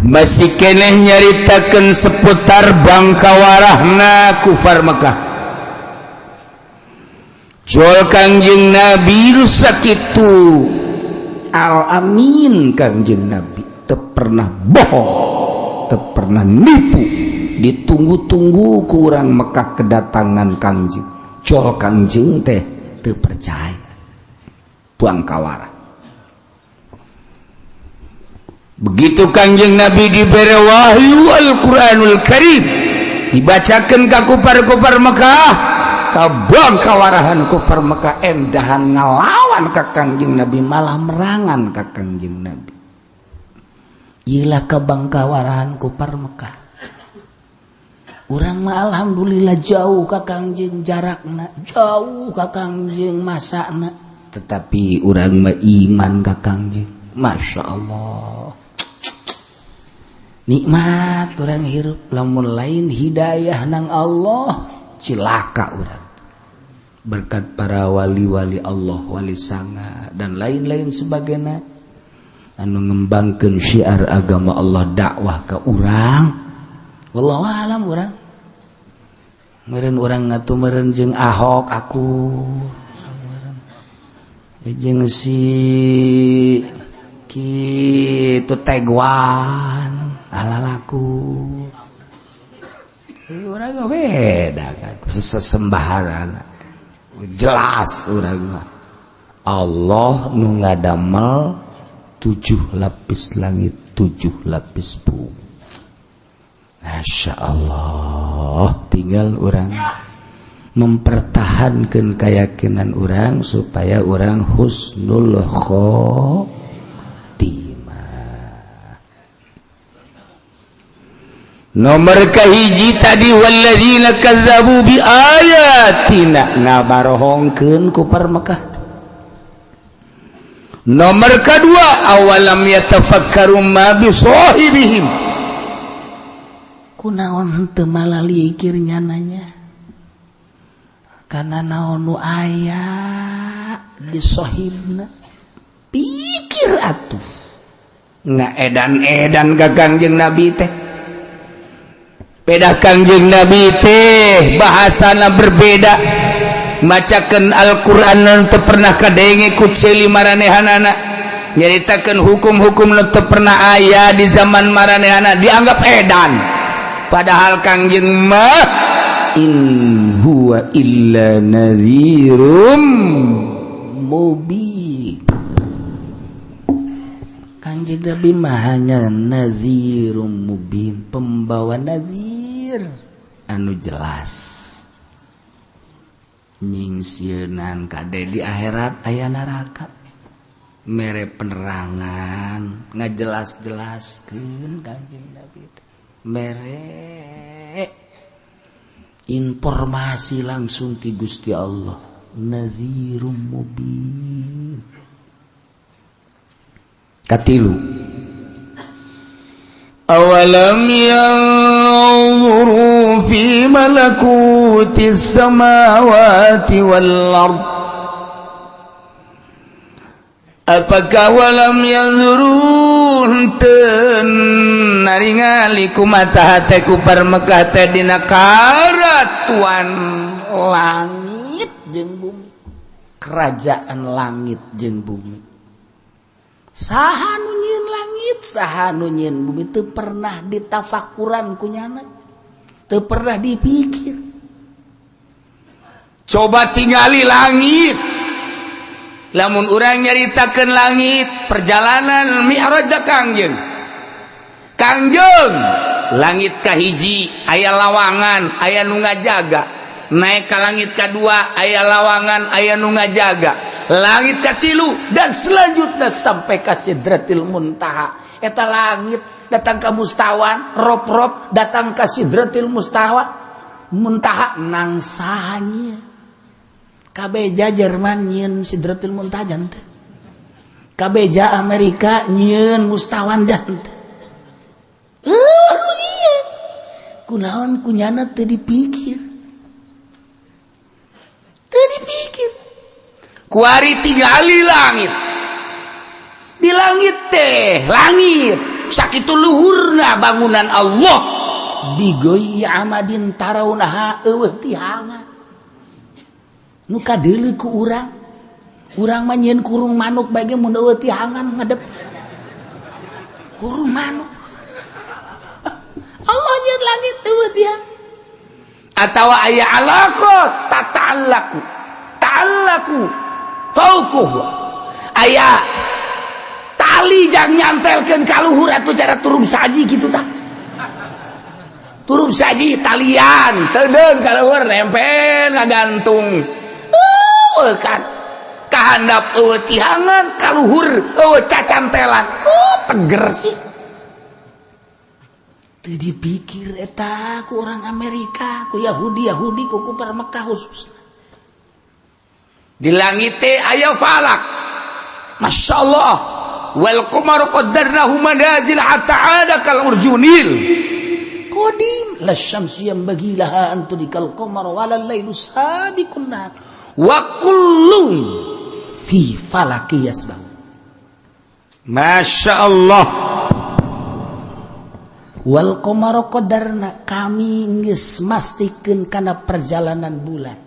Masih keneh nyaritakeun seputar bangkawarahna kufar Mekah. Jol Kangjeng Nabi nu sakitu al amin, Kangjeng Nabi teu pernah bohong, teu pernah nipu. Ditunggu-tunggu ku urang Mekah kedatangan Kangjeng. Jol Kangjeng teh teu percaya, bangkawarah. Begitu Kangjeng Nabi diberi wahyu Al-Quranul Karim, dibacakan ka kufar-kufar Mekah, kabang kawarahan kufar Mekah. Endahan ngalawan ka Kangjeng Nabi, malah merangan ka Kangjeng Nabi. Gila kabangkawarahan kufar Mekah. Urang mah alhamdulillah jauh ka Kangjeng jarakna, jauh ka Kangjeng masana, tetapi urang mah iman ka Kangjeng. Masya Allah, nikmat urang hirup. Lamun lain hidayah nang Allah, cilaka urang. Berkat para wali-wali Allah, wali sanga dan lain-lain sebagainya anu ngembangkeun syiar agama Allah, dakwah ke urang. Wallahu alam, urang meureun, urang ngatu meureun jeung Ahok, aku jeung si kitu Tegwan ala laku. Urang beda kan sesembahan, jelas urang mah Allah nu ngadamel tujuh lapis langit, tujuh lapis bumi. Masya Allah, tinggal urang mempertahankan keyakinan urang supaya urang husnul khotimah. Nomor kahiji tadi, walladzina kazzabu bi ayatina, ngabarohongkeun kufar Mekah. Nomor kedua, awalam yatafakkaru ma bi sahibihim. Kunaon teu malalikir nyananya karena naon nu aya di sohibna? Pikir atuh, ngaedan-edan ka Kangjeng Nabi teh. Beda Kangjeng Nabi teh bahasana berbeda, macakeun Al-Qur'an nu teu pernah kadenge ku ceuli maranehanana, nyaritakeun hukum-hukum nu teu pernah aya di zaman maranehana, dianggap edan. Padahal Kangjeng mah in huwa illa nadhirum mubin. Kanjeng Nabi mah hanya nazirum mubin, pembawa nazir anu jelas, nyingsieunan kade di akhirat aya neraka, mere penerangan, ngajelas-jelaskeun. Kanjeng Nabi teh mere informasi langsung ti Gusti Allah, nazirum mubin. Katilu, awalam yanzuru fi malakuti samawati wal ard. Apakah walam yanzuru, henteu naringali ku mata hate kufar Mekah teh dina karatuan langit jeung bumi, kerajaan langit jeung bumi? Saha nu nyieun langit, saha nu nyieun bumi? Teu pernah ditafakuran ku nyana, teu pernah dipikir. Coba tingali langit. Lamun urang nyaritakeun langit, perjalanan Mi'raj Kangjeng, Kangjeng langit kahiji aya lawangan, aya nu ngajaga. Naik ka langit kedua, aya lawangan, aya nu ngajaga. Langit katilu dan selanjutnya sampai ke Sidratil Muntaha. Eta langit datang ke mustawan rop-rop, datang ke Sidratil Mustawa Muntaha, nang sahanya kabeja Jerman nyieun Sidratil Muntaha jante, kabeja Amerika nyieun mustawan jante. Iya, kunaon kunyana teu dipikir, teu dipikir? Kuari tingali langit. Di langit teh, langit Sakitu luhurna bangunan Allah. Bighairi amadin tarawunaha, eueuh tihangan nu kadeuleu ku urang. Urang mah nyieun kurung manuk bae ge, mun eueuh tihangan ngadep kurung manuk. Allah nyieun langit eueuh tiang atawa aya alaqat tata'allaqu ta'allaqu fauquhu, aya tali jang nyantelkeun ka luhur atuh, cara turun saji gitu tah. Turun saji talian tedeun ka luhur, nempel ngagantung. Kan kahandap eueuh tihangan, ka luhur eueuh cacantelan, kok teger sih? Teu dipikir eta ku orang Amerika, ku Yahudi Yahudi, ku kufar Mekah khususnya. Di langit teh aya falak. Masya Allah. Wal qamaru qaddarnahu manazil hatta ada kal urjunil qadim, la syamsu yanbaghi laha an tudrikal qamar wala lailu sabiqun nahar wa kullun fi falaki yasbah. Masya Allah. Wal qamara qadarna, kami geus mastikeun kana perjalanan bulan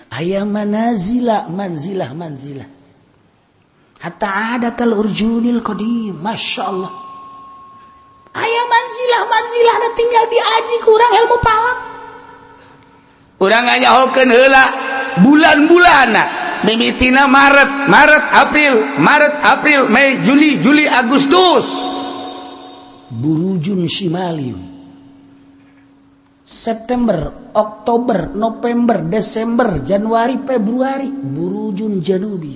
aya manazila, manzilah manzilah, hatta ada kal urjunil qadim. Masya Allah, aya manzilah manzilah na, tinggal diaji kurang ilmu falak. Urang nganyahokeun heula bulan-bulan mimitina Maret, Maret, April, Maret, April, Mei, Juli, Juli, Agustus, burujun shimaliun. September, Oktober, November, Desember, Januari, Februari, burujun janubi.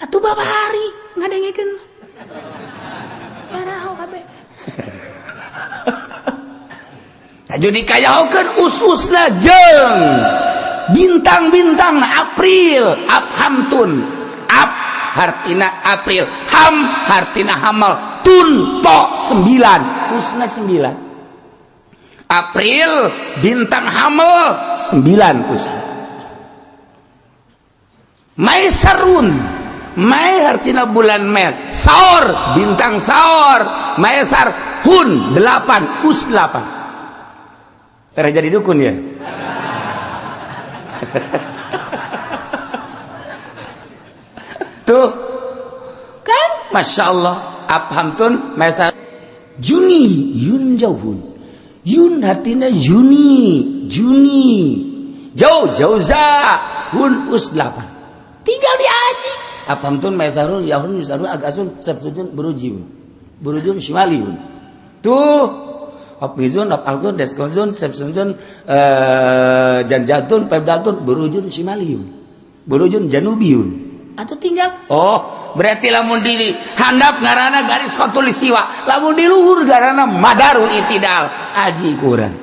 Atuh babari ngadengekeun yaraho kabeh. Jadi dikayahokeun ususna jeung bintang-bintang. April, Aphamtun. Ap hartina April, Ham hartina hamal, tun to 9, usna 9. April bintang hamel 9 usna. Maisarun, Mai hartina bulan Mei, Saur bintang Saur, Maisar hun 8, us 8. Terjadi dukun ya. Tuh kan, Masya Allah. Abhamtun Maisar. Juni Yun jauhun, Yun hartina Juni, Juni jauh jauza, hun us 8, tinggal diaji. Abhamtun Maisarun Yahun Yusarun Agasun Sabsujun Burujun Burujun Shimaliun. Tuh Opizun, Opaltun, Deskozun, Sepsunjun, Janjatun, Pebdatun, Burujun Shimaliun, Burujun Janubiun. Atau tinggal, oh berarti lamun diri handap ngarana garis khatulistiwa, lamun di luhur ngarana madarul itidal. Aji kurang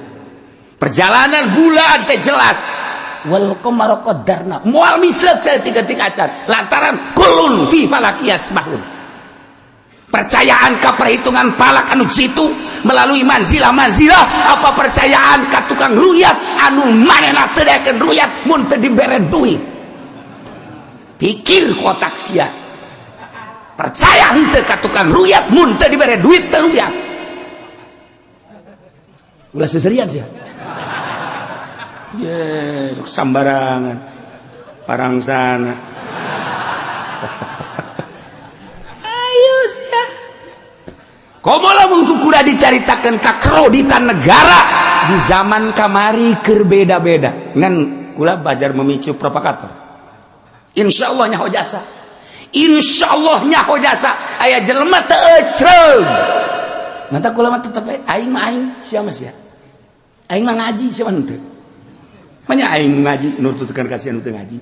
perjalanan bulan teh jelas. Wal qamara qaddarna, moal mislet saeutik-eutik acan, lantaran kullun fi falaki yasbahun. Percayaan ke perhitungan falak anu jitu melalui manzilah manzilah, apa percayaan ka tukang ruyat anu manehna teu daekeun ruyat mun teu dibere duit? Pikir kotak sia. Percaya henteu ka tukang ruyat mun teu dibere duit teu ruyat? Ulah seserian sia. Ye, sok sambarangan parangsana. Ayo sia. Komo lamun kukuda dicaritakeun ka kreditan negara di zaman kamari keur beda-beda. Ngan kula bajar memicu provokator. Insya Allah nyaho jasa. Insya Allah nyaho jasa. Aya jelema teu ecreug. Mantap, kula mah tetep aing mah aing, sia mah sia. Aing mah ngaji, sia mah henteu. Manya aing ngaji nututkeun ka sia nu teu ngaji.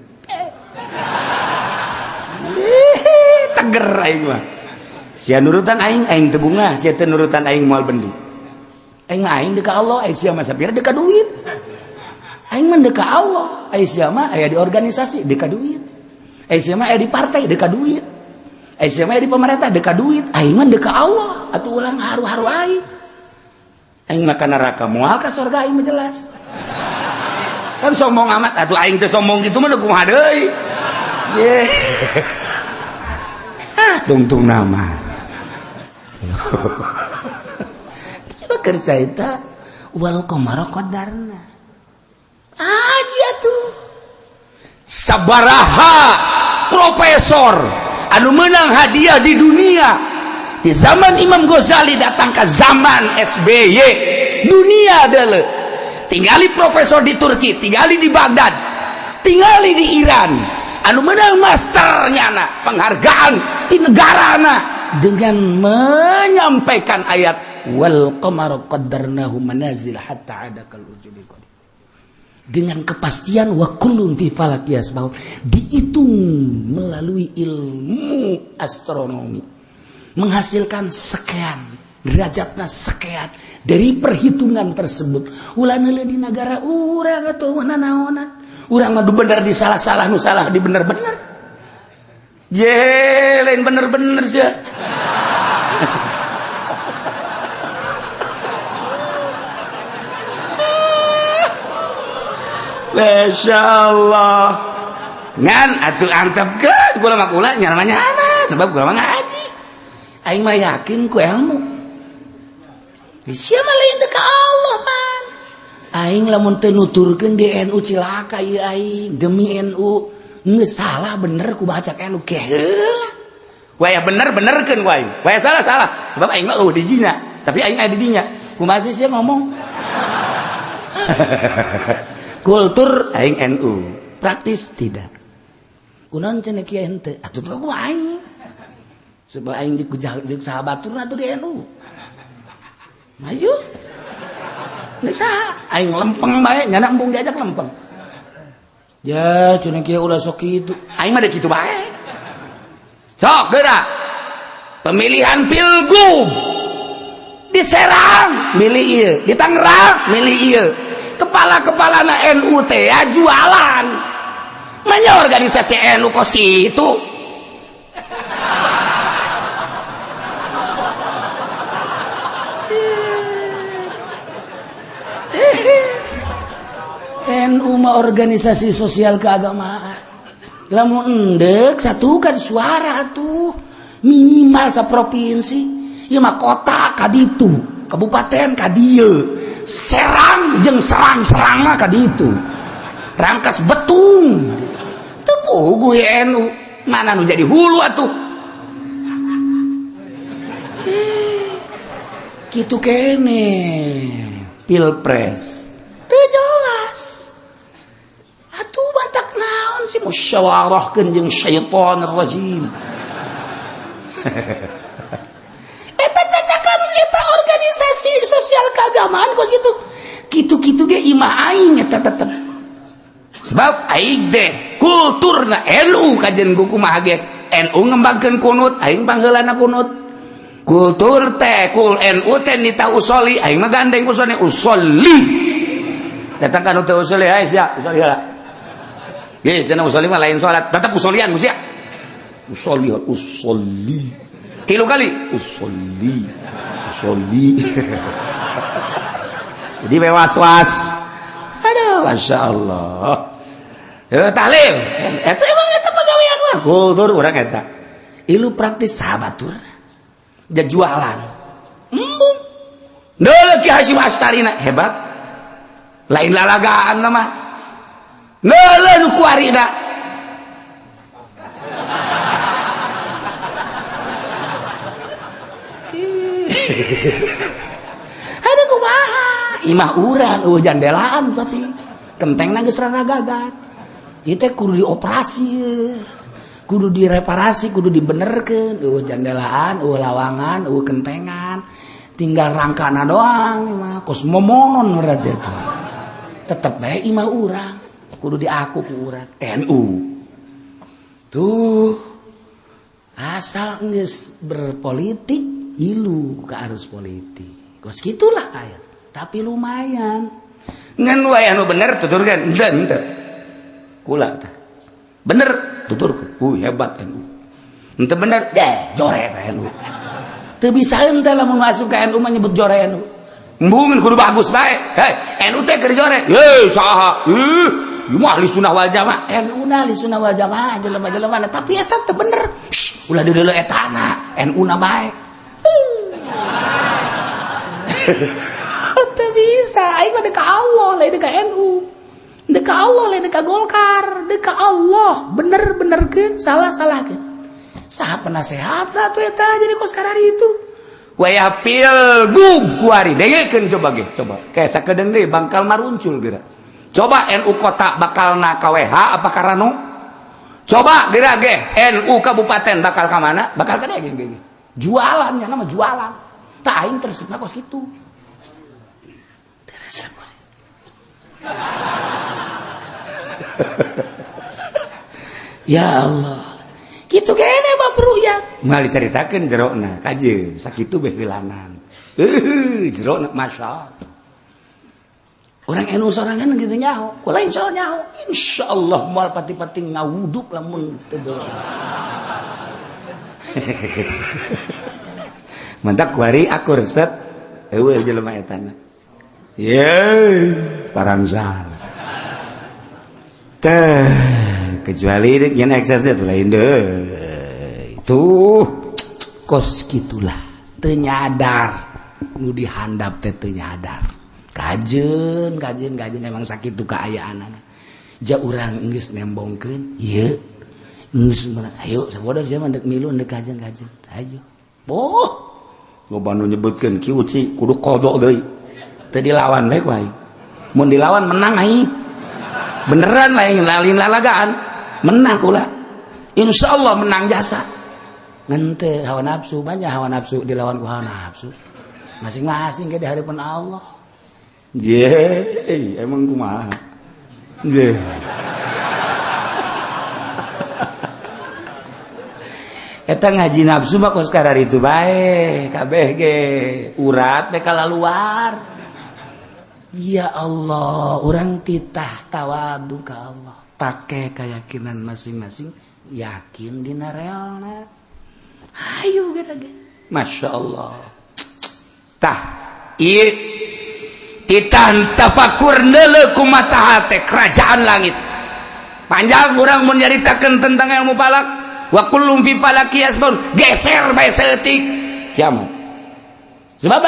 Teger aing mah. Sia nurutan aing, aing teu bungah, sia teu nurutan aing moal bendi. Aing mah aing deka Allah, aing sia mah sapira deka duit. Aing mah deka Allah, aing sia mah aya di organisasi deka duit. Aing sia mah aya di partai deka duit. Aing sia mah aya di pemerintah deka duit. Aing mah deka Allah, atuh ulang haru-haru aing. Aing mah ka neraka moal, ka surga aing mah jelas. Kan sombong amat atuh aing teh, sombong gitu mah kumaha deui. Ye. Ah, tungtung nama. Keur carita wal qamara qadarna. Aji atuh. Sabaraha profesor anu menang hadiah di dunia di zaman Imam Ghazali datang ke zaman SBY dunia dele tinggali profesor di Turki, tinggali di Baghdad, tinggali di Iran anu menang masternya na penghargaan di negara na dengan menyampaikan ayat wal qamara qaddarnahu manazil hatta ada kal urjunil qadim. Dengan kepastian wa kullun fi falak yasbahun, dihitung melalui ilmu astronomi menghasilkan sekian derajatna sekian dari perhitungan tersebut. Ulah neuleuh di negara urang atuh nanaonan, urang mah bener di salah-salah, nu salah di bener-bener. Ye lain bener-bener sih. Masya Allah ngan atuh antepkeun kula mah, kula nya namanya sebab kula mah ngaji, aing mah yakin ku ilmu. Sia mah lain ka Allah pan. Aing lamun teu nuturkeun di NU cilaka ieu aing demi NU. Geus salah bener ku baca NU ke heula. Waya bener benerkeun ku aing, waya salah salah, sebab aing mah eueuh di dinya tapi aing aya di dinya. Kumaha sih sia ngomong? Kultur aing NU, praktis tidak. Kunaon cenah kieu henteu? Atuh ku aing. Sebab aing jeung sahabaturna atuh di NU. Maju. Nek saha? Aing lempeng bae, nyana embung diajak lempeng. Ya, cenah kieu ulah sok kitu. Aing mah kitu bae. Sok geura. Pemilihan pilgub di Serang milih ieu, di Tangerang milih ieu. Kepala-kepala na NU teh ya jualan. Manya organisasi NU kos kitu. NU mah organisasi sosial keagamaan. Lamun endek satukan suara tuh minimal saprovinsi. Ieu mah kota kaditu, kabupaten kadieu. Serang jeung serang-serangna kaditu. Rangkas Betung. Teu puguh NU. Mana nu jadi hulu atuh? Kitu kene pilpres. Teu jelas. Atuh batak naon sih musyawarahkeun jeung syaitanir rajim. Eta cacakan eta organisasi sosial keagamaan kos kitu. Kitu-kitu ge imah aing eta tetep. Sebab aing teh kulturna NU kajen ku kumaha ge NU ngembangkeun kunut, aing pangheulana kunut. Kultur teh kul NU teh nita usoli, aing mah gandeng usoli usoli. Datang ka nu teu usoli, hae sia usoli heula. Ge cenah usoli mah lain salat, tetep usolian ku sia. Usoli usoli. Tilu kali usoli usoli. Jadi was-was. Aduh, masya Allah. Ya, tahlil. Eta emang eta pagawean urang. Kultur urang eta. Ilu praktis sahabatur. Ja jualan. Embung. Neuleuh Ki Hasyim Astarina hebat. Lain lalagaan mah. Neuleuh nu kuarina. Ada kumaha? Imah urang eueuh jandelaan tapi kentengna geus raragagan. Ieu teh kudu dioperasi, kudu direparasi, kudu dibenerkeun. Eueuh jandelaan, eueuh lawangan, eueuh kentengan. Tinggal rangkana doang imah kos momonon urang teh tuh. Tetep bae imah urang, kudu diaku ku urang. NU. Tuh asal geus berpolitik ilu ke arus politik. Kos gitulah aya. Tapi lumayan. Ngan wae anu bener tuturkeun, henteu henteu. Kula tah. Bener tuturkeun. Hebat NU. Henteu bener, deh jore teh NU. Teu bisa henteu lamun masuk ka NU mah nyebut jore NU. Embungeun kudu bagus bae. Hei, NU teh keur jore. Hei, saha? Ih, ieu mah ahli sunnah wal jamaah. NU na ahli sunnah wal jamaah jelema-jelema tapi eta teu bener. Shh, ulah deuleu etana, NU na bae. bisa. Aing mah ka Allah, lain ka NU. Dek Allah, lain ka Golkar, dek Allah. Bener-benerkeun, salah-salahkeun. Saha penasehat atuh eta jadi kos karari itu. Wayah pilgub kuari dengekeun coba ge, coba. Kayak sakedeung deui bangkal maruncul geura. Coba NU kota bakal na KWH apa Karano? Coba geura ge NU kabupaten bakal ka mana? Bakal ka ge ge. Jualannya nama jualan. Tak aing tersebut kos kitu. Tersebut. Ya Allah. Kitu kene bab ru'yat. Moal dicaritakeun jerona kajeun sakitu beh heulanan. Jerona masyaallah. Orang NU sorangan gitu nyaho. Kula insyaallah nyaho. Insyaallah moal pati-pati ngawuduk lamun teu. Mantak kuari akur set eueuh jelema eta na. Ye, parangsa. Teh, kecuali dek nyen ekses teh lain deui. Tuh, kos kitulah. Teu nyadar nu dihandap teh teu nyadar. Kajeun, kajeun, kajeun emang sakitu kaayaanana. Ja urang geus nembongkeun, ieu geus ayo sabodo sia mah deuk milu deuk kajeun-kajeun. Ayo. Boh, loba nu nyebutkeun kieu ci kudu kodok deui. Teu dilawan bae ku aing. Mun dilawan menang aing. Beneran lain lalin lalagaan. Menang kula. Insyaallah menang jasa. Ngan teu hawa nafsu, banyak hawa nafsu dilawan ku hawa nafsu. Masing-masing ke di hadapan Allah. Ye, emang kumaha? Ye. Eta ngaji nafsu mah kos kararitu bae, kabeh ge urat bae kalaluar. Ya Allah, urang titah tawadu ka Allah. Pake keyakinan masing-masing, yakin dina realna. Hayu geura ge. Masya Allah. Tah, ieu titah tafakur neuleuh kumaha teh kerajaan langit. Panjang urang mun nyaritakeun tentang ilmu falak. Wa kullum fi falaki yasbun, geser bae saeutik kiamat. Sebab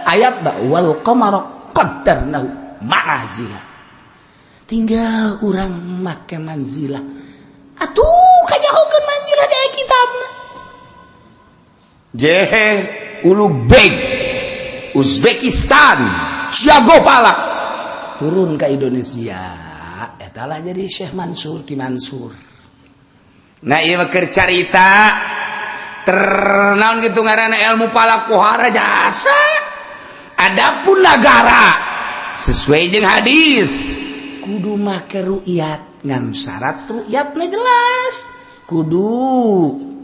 ayat da wal qamara qaddarnahu manazila. Tinggal urang make manzilah. Atuh kanyahokeun manzilah di kitabna. Jehe Ulubeg Uzbekistan jago palak turun ke Indonesia eta lah jadi Syekh Mansur Ki Mansur. Nah ieu mah keur carita ternaon kitu ngaranna ilmu palak pohara jasa. Adapun nagara sesuai jeung hadis kudu make ru'yat ngan syarat ru'yatna jelas kudu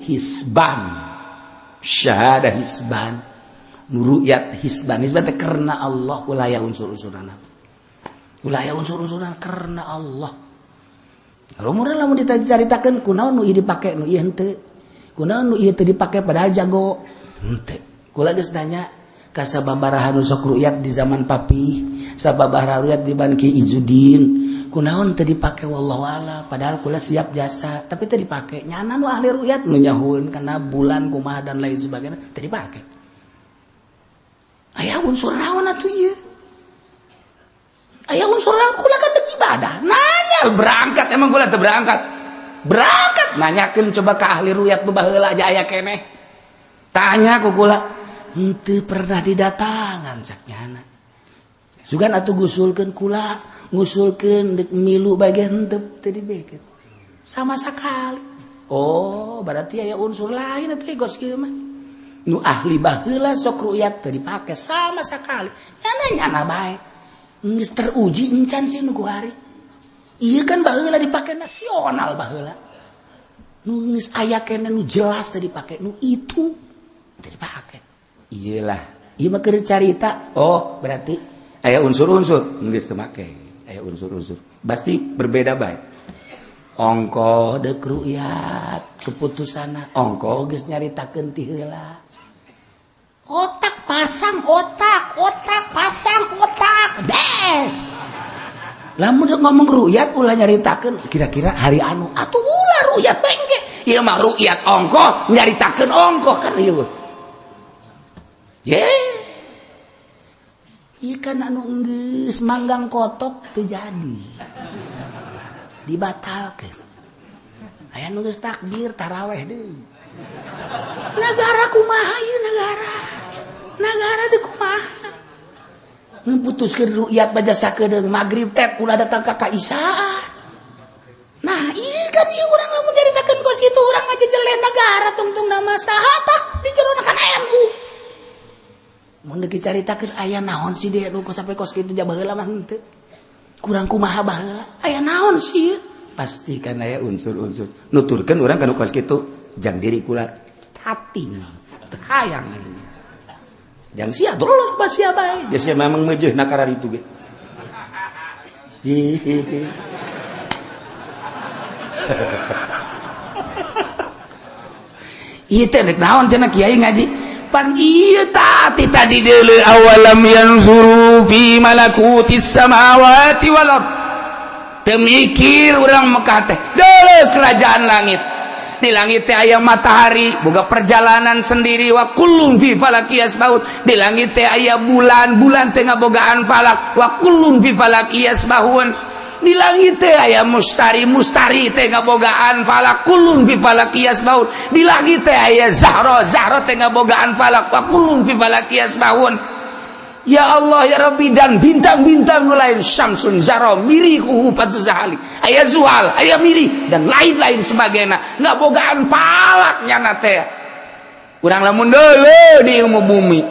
hisban syahadah hisban ru'yat hisban hisban teh karena Allah ulah aya unsur-unsurna ulah aya unsur-unsurna karena Allah. Rumurna lamun dicaritakeun kunaon nu ieu dipake nu ieu henteu kunaon nu ieu teu dipake padahal jago henteu. Kula geus nanya ka sababaraha nu sok ru'yat di zaman papi, sababaraha ru'yat di zaman Ki Izudin, kunaon teu dipake wallahu a'lam padahal kula siap jasa tapi teu dipake. Nyana nu ahli ru'yat nu nyahueun kana bulan kumaha dan lain sebagainya teu dipake. Aya unsur naon atuh ieu? Aya unsur naon kula kan deuk ibadah. Nanya berangkat emang kula teu berangkat. Berangkat nanyakeun coba ka ahli ru'yat baheula aja aya keneh. Tanya ku kula henteu pernah didatangan cak nyana. Sugan atuh gusulkeun kula, ngusulkeun deuk milu bae henteu teu dibekeun. Sama sekali. Oh, berarti aya unsur lain atuh gos kieu mah. Nu ahli baheula sok ru'yat teu dipake sama sekali. Nyana nyana bae. Geus teruji encan sih nu kuari. Ieu kan baheula dipake nasional baheula. Nu geus aya keneh nu jelas teu dipake, nu itu teu dipake. Iyalah, ieu mah keur carita. Oh, berarti aya unsur-unsur geus teu make. Aya unsur-unsur. Pasti berbeda bae. Ongkoh deuk ru'yat keputusanna, ongkoh geus nyaritakeun ti heula. Otak pasang otak, otak pasang otak. Deh. Lamun deuk ngomong ru'yat ulah nyaritakeun kira-kira hari anu atuh ulah ru'yat bengge. Ieu mah ru'yat ongkoh nyaritakeun ongkoh kan ieu. Ye. Ikan anu geus manggang kotok teu jadi. Dibatalkeun. Aya nu geus takbir taraweh deui. Negara kumaha ieu negara? Negara teh kumaha? Ngeputuskeun rukyat baca sakedeung magrib teh ulah datang ka Kaisar. Nah, iya kan ieu urang lamun nyaritakeun kos kitu urang ngajejelen negara tungtung nama saha tah di jerona kan NU. Mun deuk dicaritakeun aya naon sih dia nu sampai kos kitu ja baheula mah henteu. Kurang kumaha baheula? Aya naon sih? Pasti kan aya unsur-unsur. Nuturkeun urang kana kos kitu jang diri kula tating. Teu hayang aing. Jang sia terus pas sia bae. Ja sia memang meujeuh na kararitu ge. Ieu teh rek naon cenah kiai ngaji? Pan ieu tati tadi deuleu awalam yanzuru fi malakutis samawati wal ard. Teu mikir urang Mekah teh. Deuleu kerajaan langit. Di langit teh aya matahari, boga perjalanan sendiri wa kullun fi falaki yasbahun. Di langit teh aya bulan, bulan teh ngabogaan falak wa kullun fi falaki yasbahun. Di langit teh aya mustari, mustari teh ngabogaan falak kullun fi falaki yasbahun. Di langit teh aya zahra, zahra teh ngabogaan falak wa kullun fi falaki yasbahun. Ya Allah ya Rabbi, dan bintang-bintang nu lain Syamsun Zahra mirihu patu zahali aya Zuhal aya mirih dan lain-lain sebagainya ngabogaan palak nyana teh. Urang lamun deuleu di ilmu bumi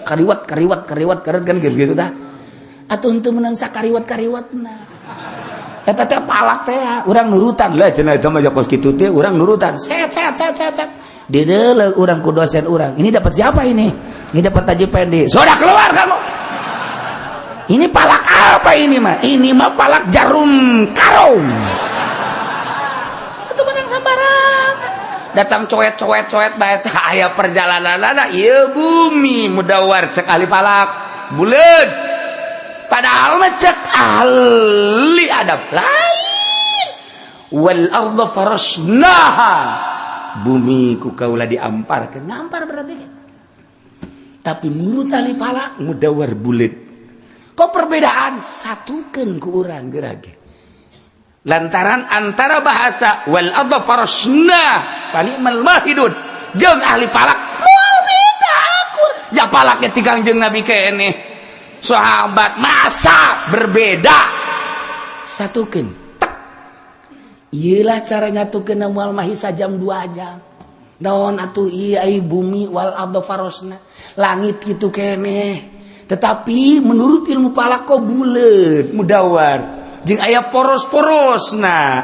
kariwat kariwat kariwat kariwat kan gitu tah atuh henteu meunang sakariwat kariwatna eta teh palak teh urang nurutan lah cenah eta mah kos kitu teh urang nurutan set set set set set dideuleu urang ku dosen urang ini dapat siapa ini? Ini dapat Haji Pendi. Sudah keluar kamu. Ini palak apa ini mah? Ini mah palak jarum karung. Itu menang sambarangan. Datang coet coet coet bae tah aya perjalananana ieu bumi mudawar cek ahli palak buleud. Padahal mah cek ahli adab lain. Wal ardha farasnaha. Bumi ku kaula diamparkeun. Ngampar berarti. Tapi menurut ahli falak mudawar buleud. Kok perbedaan satukan ku urang gerage. Lantaran antara bahasa wal ardha farasna fa ni'mal mahidun jeung ahli falak moal beda akur. Ja palak ge tikang jeung Nabi keneh. Sahabat masa berbeda. Satukeun. Tek. Ieulah cara nyatukeun moal mahisa jam 2 jam. Naon atuh ieu ai bumi wal ardha farasna. Langit gitu keneh. Tetapi menurut ilmu falak kok buleud mudawar jeung aya poros-poros. Nah,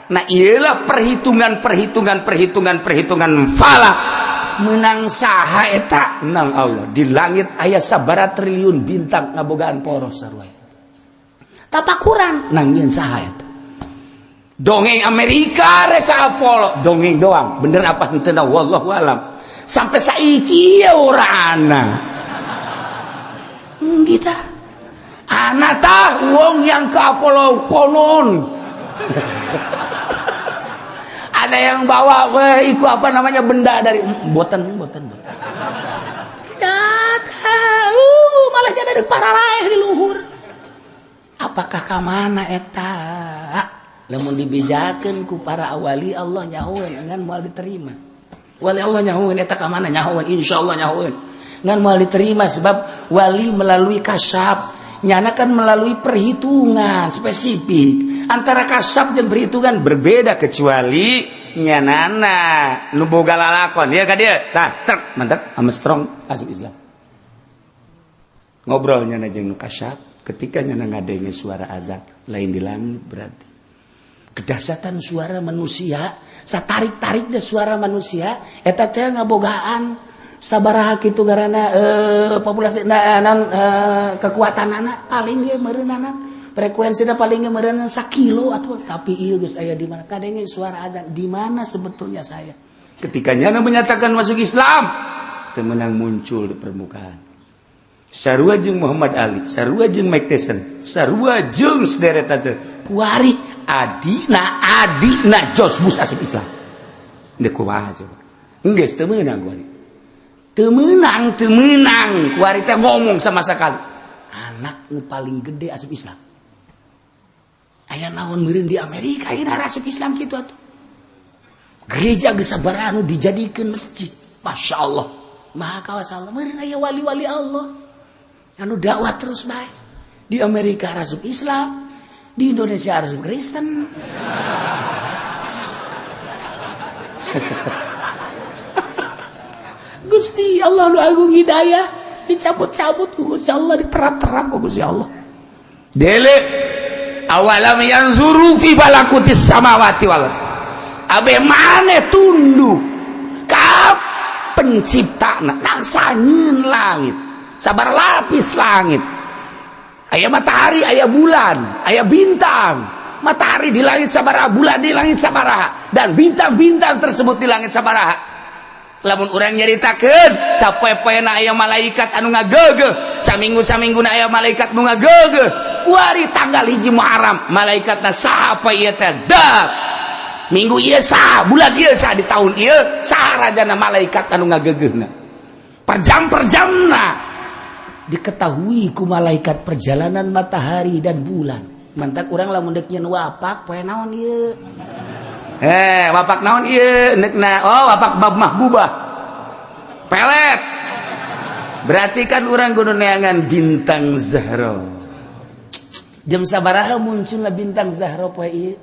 nah iyalah perhitungan perhitungan perhitungan perhitungan falak menang saha eta nang Allah. Di langit aya sabara triliun bintang ngabogaan poros sarua tapakuran nang nyeun saha eta dongeng Amerika reka Apollo dongeng doang bener apa henteu wallahu alam sampai saiki ya ora ana kita ana tah wong yang ke Apollo konon ada yang bawa weh iku apa namanya benda dari botan botan botan tidak ada malah jadi ada para lain di luhur apakah ka mana eta lamun dibejakeun ku para wali Allah nyahoeun ngan moal diterima. Wali Allah nyahoeun eta ka mana nyahoeun insyaallah nyahoeun ngan moal diterima sebab wali melalui kasab nyana kan melalui perhitungan spesifik antara kasab dan perhitungan berbeda kecuali nyanana nu boga lalakon ya ka dieu tah trek mantap Armstrong asup Islam ngobrol nyana jeung nu kasab ketika nyana ngadenge suara azan lain di langit berarti kedahsyatan suara manusia satarik-tarik deh suara manusia eta teh ngabogaan sabaraha kitu garana populasi kekuatan anak paling ge meureunana frekuensina paling ge meureunana sakilo atau tapi ieu geus aya di mana kadenge suara azan di mana sebetulnya saya ketika nyana menyatakan masuk Islam teu meunang muncul di permukaan sarua jeung Muhammad Ali sarua jeung Mike Tyson sarua jeung sederet kuari adina adina George Bush asup Islam deuk kumaha coba geus teu meunang kuari teu meunang kuari teh ngomong sama sekali Anak nu paling gede asup Islam. Aya naon meureun di Amerika ayeuna asup Islam kitu atuh. Gereja geus sabaraha nu dijadikeun masjid. Masya Allah. Maha kawasa Allah. Meureun aya wali-wali Allah anu dakwah terus bae. Di Amerika asup Islam, di Indonesia asup Kristen. Gusti Allah nu agung hidayah dicabut-cabut ku Gusti Allah, diterap-terap ku Gusti Allah. Dele awalam yanzuru fi balakutis samawati wal abe maneh tunduk ka penciptana nangsanyeun langit sabar lapis langit aya matahari aya bulan aya bintang. Matahari di langit sabaraha, bulan di langit sabaraha, dan bintang-bintang tersebut di langit sabaraha. Lamun urang nyaritakeun sapoe-poena aya malaikat anu ngageugeuh, saminggu-samingguna aya malaikat nu ngageugeuh. Kuari tanggal 1 Muharram malaikatna saha pa ieu teh? Dak. Minggu ieu saha, bulan ieu saha, di tahun ieu saha rajana malaikat anu ngageugeuhna. Per jam per jamna diketahui ku malaikat perjalanan matahari dan bulan. Mantak urang lamun deuk nyeun wapak poe naon ieu? Wapak naon ieu? Neukna oh wapak bab mahbubah. Pelet. Berarti kan urang kudu neangan bintang Zahra. Jam sabaraha munculna bintang Zahra poe ieu?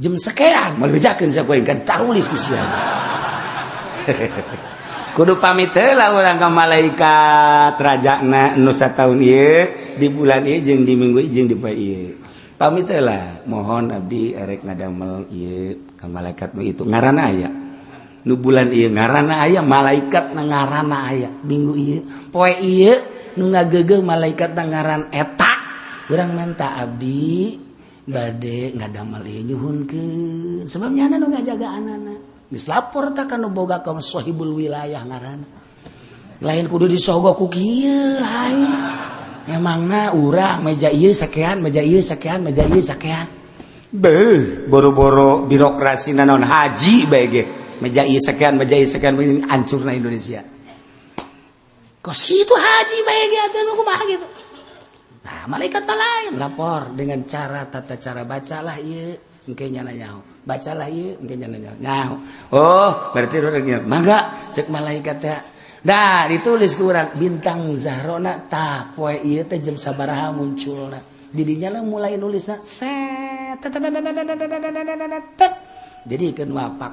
Jam sekian moal bejakeun sapoe kan tarulis ku sia. Kudu pamit heula urang ka malaikat rajana nu sataun ieu di bulan ieu jeung di minggu ieu jeung di poe ieu. Pamit heula, mohon abdi erek ngadamel ieu ka malaikat nu itu ngaranna aya. Nu bulan ieu ngaranna aya, malaikat na ngaranna aya. Minggu ieu poe ieu nu ngageugeuh malaikat na ngaran eta. Urang menta abdi bade ngadamel ieu nyuhunkeun sebab nyana nu ngajagaanana. Geus lapor tah ka nu boga ka sahibul wilayah ngaranna. Lain kudu disogo ku kieu lain. Emangna urang meja ieu sakean, meja ieu sakean, meja ieu sakean. Beuh, boro-boro birokrasi naon haji bae ge. Meja ieu sakean, meja ieu sakean hancurna Indonesia. Kos kitu haji bae ge atuh nu kumaha gitu. Nah, malaikat mah lain lapor dengan cara tata cara bacalah ieu engke nyana nyaho. Bacalah ieu engke nyana nyaho. Oh, berarti urang nya mangga cek malaikat teh. Nah, ditulis ku urang bintang Zahrona tah poe ieu teh jam sabaraha munculna. Didinya lah mulai nulisna set. Jadi keun wapak.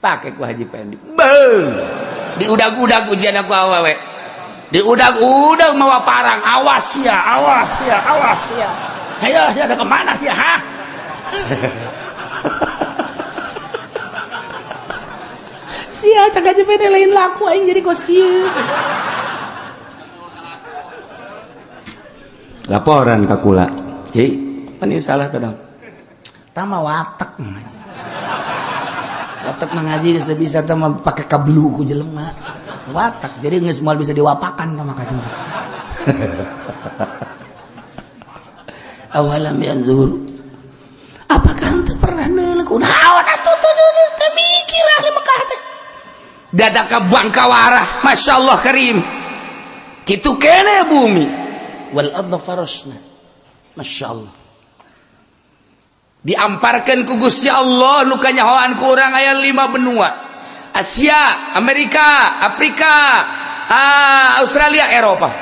Pake ku Haji Pendi. Beuh. Diudag-udag ujian aku awewe. Diudag-udag mawa parang, awas ya, awas ya, awas ya. Ayo, sia ada kemana sia, ha? Sia cak Haji Pendi lain laku aing jadi kos kieu. Laporan ka kula. Ki, pan ieu salah teh dong. Tama watek. Watak mengaji geus bisa teh mah pake kablu ku jelema. Watak jadi geus moal bisa diwapakan ka maka. Awalam yanzuru. Apakah henteu pernah neuleuh kunaon atuh teu neuleuh teu mikir ahli Mekah teh. Dadak ka bangkawara, masyaallah karim. Kitu kene bumi. Wal ardha farashna. Masyaallah. Diamparkan ku Gusti Allah nu kanyahoan ku urang aya 5 benua. Asia, Amerika, Afrika, Australia, Eropa.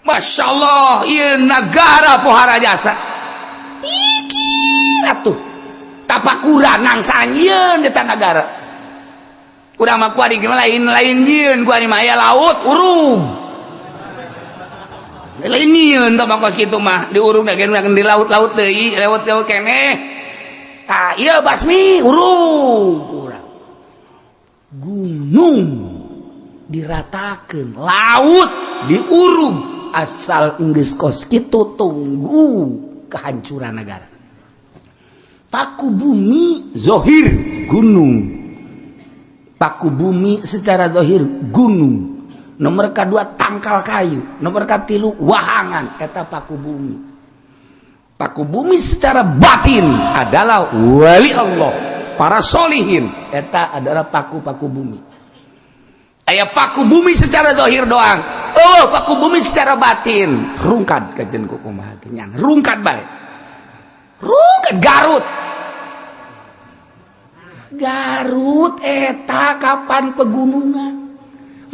Masya Allah, ieu nagara pohara jasa. Pikir atuh. Tapakuran nangsa nyieun eta nagara. Urang mah kuari ge lain-lain nyieun kuari mah aya laut urung. Lain nyieun tah mah kos kitu mah diurung da ge di laut-laut deui, lewat-lewat keneh. Tah ieu basmi urung kurang. Gunung diratakeun, laut diurung, asal geus kos kitu tunggu kehancuran negara. Paku bumi zohir gunung. Paku bumi secara zohir gunung. Nomor kedua tangkal kayu, nomor katilu wahangan, eta paku bumi. Paku bumi secara batin adalah wali Allah, para solihin, eta adalah paku-paku bumi. Aya paku bumi secara zahir doang. Oh, paku bumi secara batin rungkad kajen ku kumaha ge, rungkad bae, rungkad Garut. Garut eta kapan pegunungan?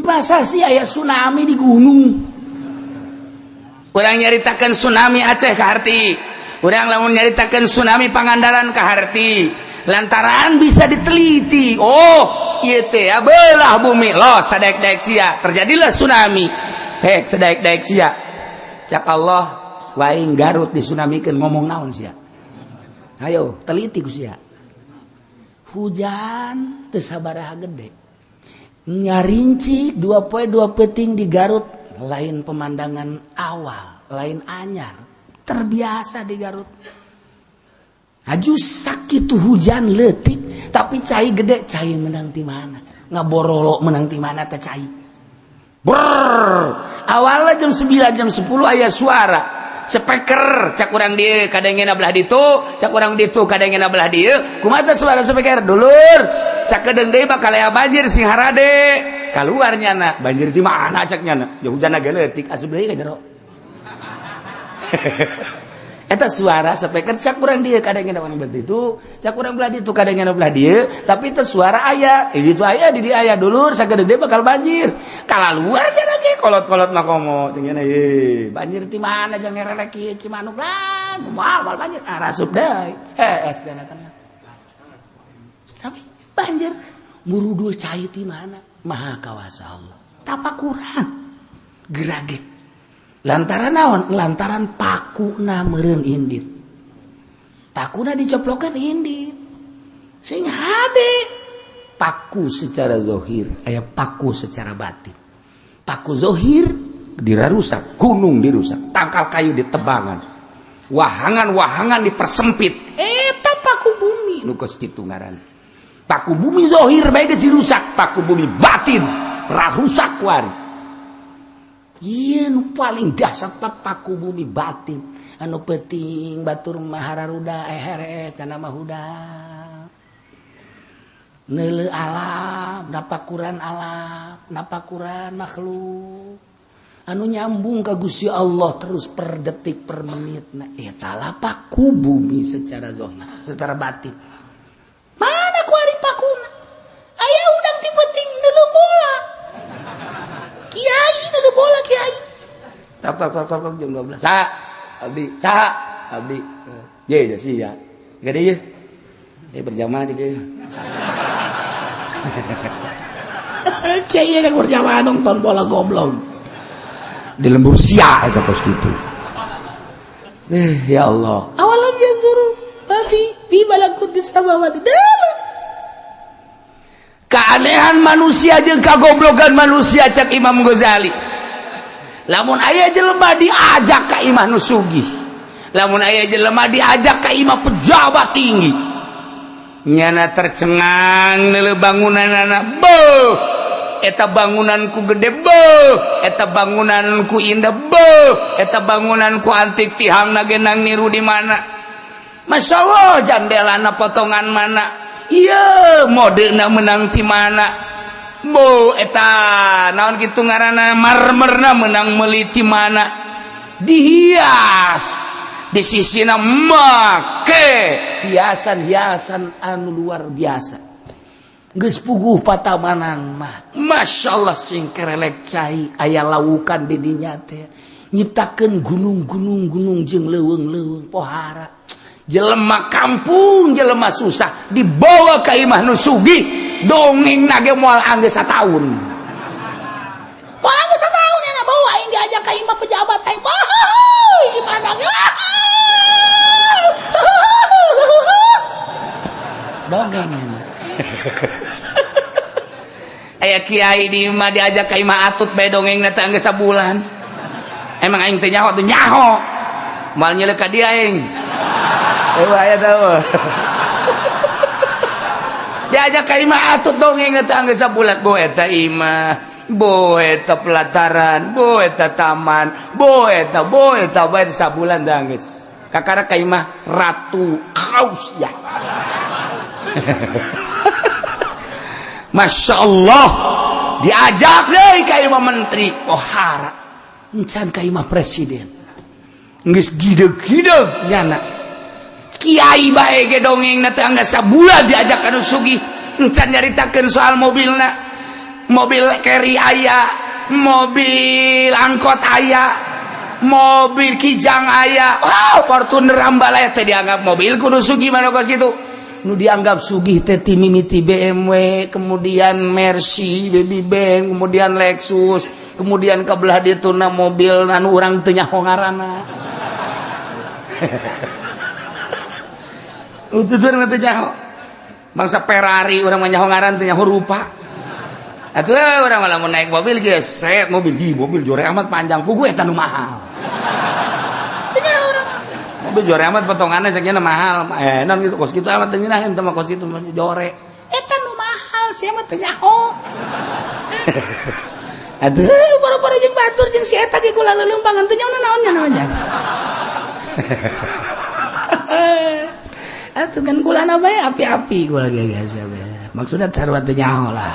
Masa sih aya tsunami di gunung? Urang nyaritakan tsunami Aceh kaharti, urang lamun nyaritakan tsunami Pangandaran kaharti, lantaran bisa diteliti. Oh, ieu teh ya belah bumi loh, sadaek-daek sia terjadilah tsunami. Hek sadaek-daek sia, cak Allah waing Garut disunamikeun, ngomong naon sia? Ayo teliti ku sia. Hujan teu sabaraha gede, nyarinci 2 poe 2 peuting di Garut. Lain pemandangan awal, lain anyar, terbiasa di Garut. Aju sakit hujan letik tapi cai gede. Cai menang di mana? Ngaborolo menang di mana teh cai? Brrr, awalnya jam 9, jam 10 aya suara speaker. Cak urang dieu kadangena belah ditu, cak urang ditu kadangena belah dieu. Kumaha suara speaker, dulur? Sakedeung deui bakal aya banjir, sing harade. Keluar nyana, banjir di mana? Cak nyana, ya hujan ge leutik, asup deui ka jero. Eta suara speaker, cak urang dieu kadangena urang belah ditu, cak urang belah ditu kadangena belah dieu, tapi itu suara aya di ditu, aya di dieu aya. Dulur, sakedeung deui bakal banjir. Kalaluar nya ge kolot-kolot mah komo cenah, ye banjir di mana? Jangan ngerelek kieu Cimanuk lah, moal moal banjir. Ah, rasup deui hees dana tenang sampai banjir murudul. Cai di mana? Maha kawasa Allah. Tapakuran gerage lantaran naon? Lantaran pakuna meureun indit, pakuna diceplokan indit sing hade. Paku secara zohir aya, paku secara batin. Paku zohir dirarusak, gunung dirusak, tangkal kayu ditebangan, wahangan-wahangan dipersempit. Eta paku bumi nu kos kitu ngaran. Paku bumi zohir bae geus dirusak, paku bumi batin rarusak kuari. Iya, nu paling dahsyat paku bumi batin. Anu penting batur mahararuda heres dan nama hudang neuleu alam, napakuran alam, napakuran makhluk anu nyambung ka Gusti Allah terus per detik per menit. Nah, eta lah paku bumi secara zohir, secara batin. Mana ku ari pakuna? Aya udang ti penting neuleu bola, kiai neuleu bola, kiai tak tak tak tak jam 12. Sa abdi, sa abdi ye ya sih ya gede ye eh berjamaah di dia. Kiai kan berjamaah nonton bola, goblok di lembur sia eta kos kitu. Eh, ya Allah. Awalam yanzuru ma fi fi malakutis samawati. Keanehan manusia jeung kagoblogan manusia, cak Imam Ghazali, lamun aya jelema diajak ka imah nu sugih, lamun aya jelema diajak ka imah pejabat tinggi, nyana tercengang neuleu bangunanana. Beuh, eta bangunanku gede, beuh, eta bangunanku indah, beuh, eta bangunanku antik, tihangna ge nang niru di mana. Masya Allah, jandelana potongan mana, iya modena menang ti mana. Bu, eta naon kitu ngaranna, marmerna menang meuli ti mana, dihias di sisina make hiasan-hiasan anu luar biasa. Geus puguh patamanan mah Masya Allah, sing kerelek cai aya laukan di dinya teh, nyiptakeun gunung-gunung, gunung jeung leuweung-leuweung. Pohara jelema kampung, jelema susah dibawa ka imah nu sugih, dongeng nage moal anggeus sataun. Moal anggeus sataun ya bawa aing diajak ka imah pejabat aing. Wah, gimana? Dongeng aya kiai di imah diajak ka imah atut bae, dongeng teh anggeus sabulan. Emang aing teh nyaho teh nyaho, moal nyelek ka dia aing. Eh, aya tahu diajak ka imah atut, dongeng teh anggeus sabulan. Bo eta imah, bo eta pelataran, bo eta taman, bo eta, bo eta, bo eta, sabulan teh anggeus. Kakara ka imah ratu kaus ya. Masya Allah. Diajak deui ka imah menteri pohara, encan ka imah presiden. Geus gideg-gideg nyana. Kiai bae ge dongeng na teh angga sabulan diajak ka nu sugih, encan nyaritakeun soal mobilna. Mobil carry aya, mobil angkot aya, mobil Kijang aya. Wow, Fortuner Ambalaya teh dianggap mobil kudu sugih mana kos gitu. Nu dianggap sugih teh ti mimiti BMW, kemudian Mercy, Baby Benz, kemudian Lexus, kemudian ke belah dituna mobil anu urang teu nyaho ngaranna. Itu teu nyaho. Bangsa Ferrari urang mah nyaho ngaran, teu nyaho rupa. Atuh urang malah mau naik mobil ge set mobil di mobil jore amat panjang, puguh eta nu mahal. Mobil jore amat potongannya ceknya mahal. Eh, non gitu kos kitu amat teu nyeunah teh mah kos kitu jore. Eta nu mahal sia mah teu nyaho. Aduh, baru-baru jeung batur jeung si eta ge kula leuleumpangan teu nyaho naon nya namanya. Atuh kan kulana bae api-api kula ge biasa bae. Maksudnya sarua teu nyaho lah.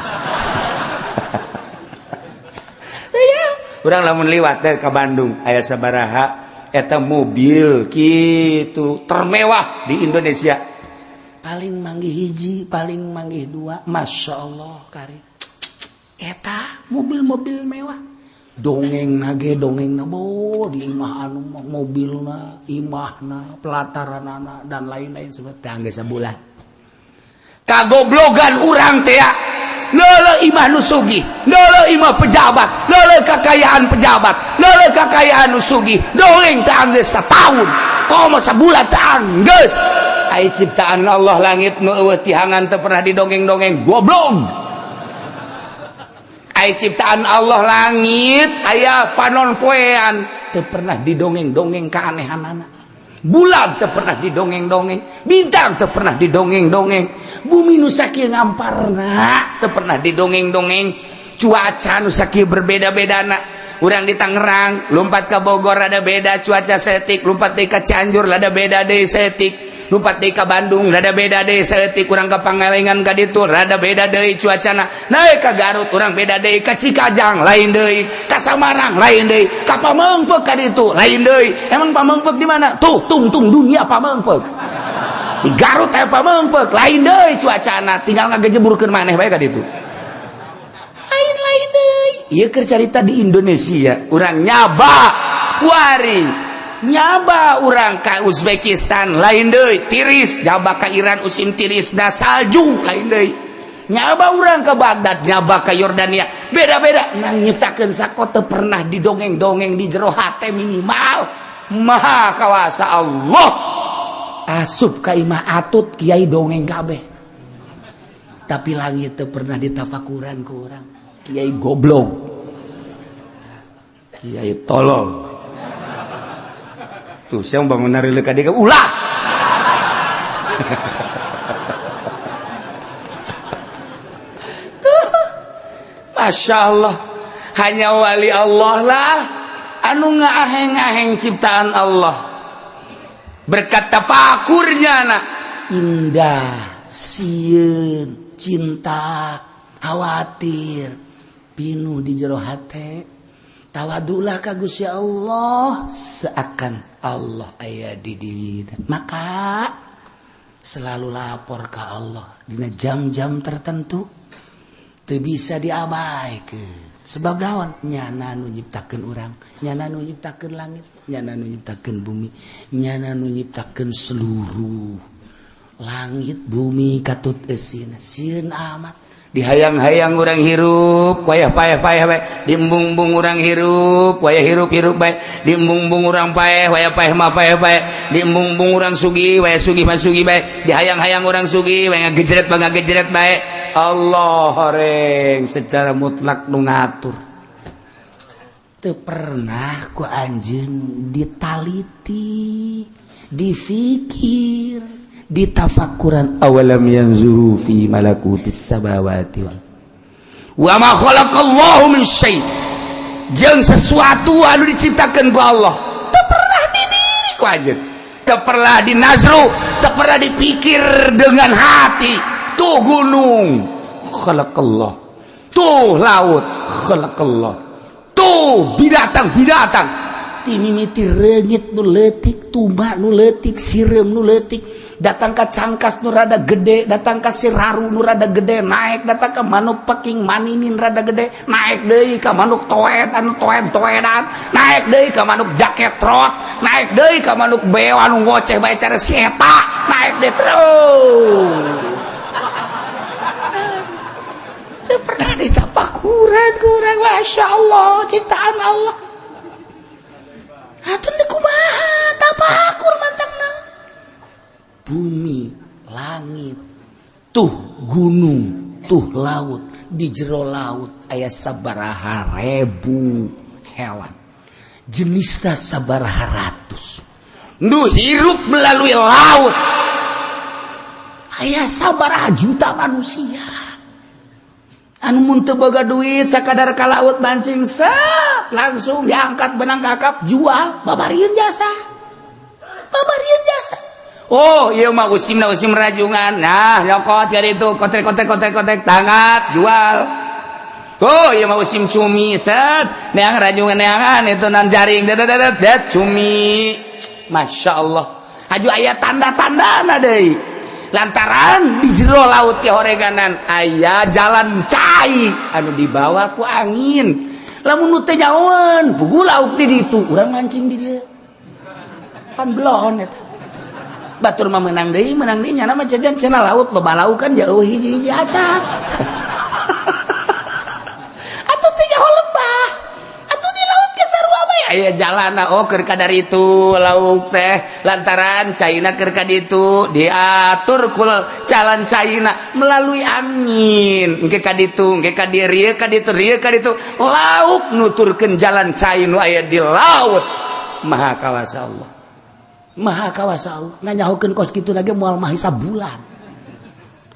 Urang lamun liwat teh ka Bandung aya sabaraha eta mobil kitu termewah di Indonesia. Paling manggih hiji, paling manggih dua. Masya Allah kari. Eta mobil-mobil mewah. Dongeng nage dongeng na bo di imah anu mobilna, imahna, pelataranana dan lain-lain seperti angge sabulan. Kagoblogan urang teh ya. Leuleuh imah nu sugih, leuleuh imah pejabat, leuleuh kekayaan pejabat, leuleuh kekayaan nu sugih, dongeng teh anggeus satahun, komo sabulan teh anggeus. Ai ciptaan Allah langit nu eueuh tihangan teu pernah didongeng-dongeng, goblok. Ai ciptaan Allah langit aya panon poean teu pernah didongeng-dongeng keanehanana. Bulan teu pernah didongeng-dongeng, bintang teu pernah didongeng-dongeng, bumi nu sakieu ngamparna teu pernah didongeng-dongeng, cuaca nu sakieu berbeda-bedana. Urang di Tangerang lompat ke Bogor ada beda cuaca setik, lompat deui ka Cianjur ada beda deui setik, lompat deui ka Bandung rada beda deui setik, urang ka Pangalengan ka ditu rada beda deui cuacana, naik ka Garut urang beda deui, ka Cikajang lain deui, ka Samarang lain deui, ka Pamengpeuk ka ditu lain deui. Emang Pamengpeuk di mana? Tuh tungtung dunia Pamengpeuk. Di Garut aya Pamengpeuk lain deui cuacana, tinggal ngagejeburkeun maneh bae ka ditu. Lain-lain deui. Ieu keur carita di Indonesia, urang nyaba kuari nyaba urang ka Uzbekistan lain deui tiris, nyaba ka Iran usim tiris da salju lain deui, nyaba urang ke Baghdad, nyaba ka Yordania beda-beda. Nang nyiptakeun sakote pernah didongeng-dongeng di jero hate minimal maha kawasa Allah. Asup ka imah atut kiai dongeng kabeh, tapi langit teu pernah ditafakuran ku urang. Kiai goblok, kiai tolol. Tuh saya bangun nari ka dia ulah. Tuh, Masya Allah, hanya wali Allah lah anu ngaaheng-aheng ciptaan Allah, berkat tapakurnya anak indah, sieun, cinta, khawatir pinuh di jero hate. Tawadulah ka Gusti Allah seakan Allah aya di diri, maka selalu lapor ke Allah dina jam-jam tertentu, teu bisa diabaikan. Sebab naon? Nyana nu nyiptakeun urang, nyana nu nyiptakeun langit, nyana nu nyiptakeun bumi, nyana nu nyiptakeun seluruh langit bumi katut eusina. Sieun amat. Dihayang-hayang urang hirup wayah paeh-paeh bae, diembung-embung urang hirup wayah hirup-hirup bae, diembung-embung urang paeh wayah paeh mah paeh bae, diembung-embung urang sugih wayah sugih mah sugih bae, dihayang-hayang urang sugih wayah ngagejret mah ngagejret bae. Allah horeng secara mutlak nu ngatur. Teu pernah ku anjeun ditaliti, difikir, ditafakuran. Awalam yanzuru fi malakutis samawati wal wa ma khalaqallahu min syai', jeung sesuatu anu diciptakeun ku Allah teu pernah didiri ku anjeun, teu pernah dinazru, teu pernah dipikir dengan hati. Tuh gunung khalaqallah, Tuh laut khalaqallah, tuh binatang-binatang ti mimiti reungit nu leutik, tuma nu leutik, sireum nu leutik, datang ka cangkas nu rada gede, datang ka siraru nu rada gede, naik datang ka manuk peking maninin rada gede, naik deui ka manuk toed anu toed-toedan, naik deui ka manuk jaket trot, naik deui ka manuk beo anu ngoceh bae cara si eta, naik deui terus. Teu pernah ditapakuran kurang, Masya Allah, ciptaan Allah. Atuh kumaha tapakur mantakna? Bumi, langit, tuh gunung, tuh laut, di jero laut aya sabaraha ribu hewan. Jenisna sabaraha ratus. Nu hirup melalui laut. Aya sabaraha juta manusia. Anu mun teu boga duit sakadar ka laut mancing, set langsung diangkat benang kakap, jual, babarieun jasa. Babarieun jasa. Oh, iya mah usim usim rajungan. Nah, nyokot dari itu kotek kotek kotek kotek tangkap jual. Oh, iya mah usim cumi, set neang rajungan neangan itu nan jaring det det det cumi. Masya Allah. Haju aya tanda-tanda deui. Lantaran di jero laut ke horeganan aya jalan cai anu dibawa ku angin. Lamun nu teu nyaoan, puguh lauk di ditu, urang mancing di dieu. Pan belon eta. Batur mah menang deui nyana mah jajan cenah laut loba lauk kan jauh hiji-hiji acan. Atuh teh nyaho lebah. Atuh di laut ge sarua bae aya jalana, oh keur kadar itu lauk teh lantaran caina keur ka ditu diatur ku jalan caina melalui angin, engke ka ditu, engke ka dieu, ka ditu, rieu ka ditu, lauk nuturkeun jalan cai nu aya di laut. Maha kawasa Allah. Maha kawasa Allah. Nganyahokeun kos kitu lagi moal mahi sabulan.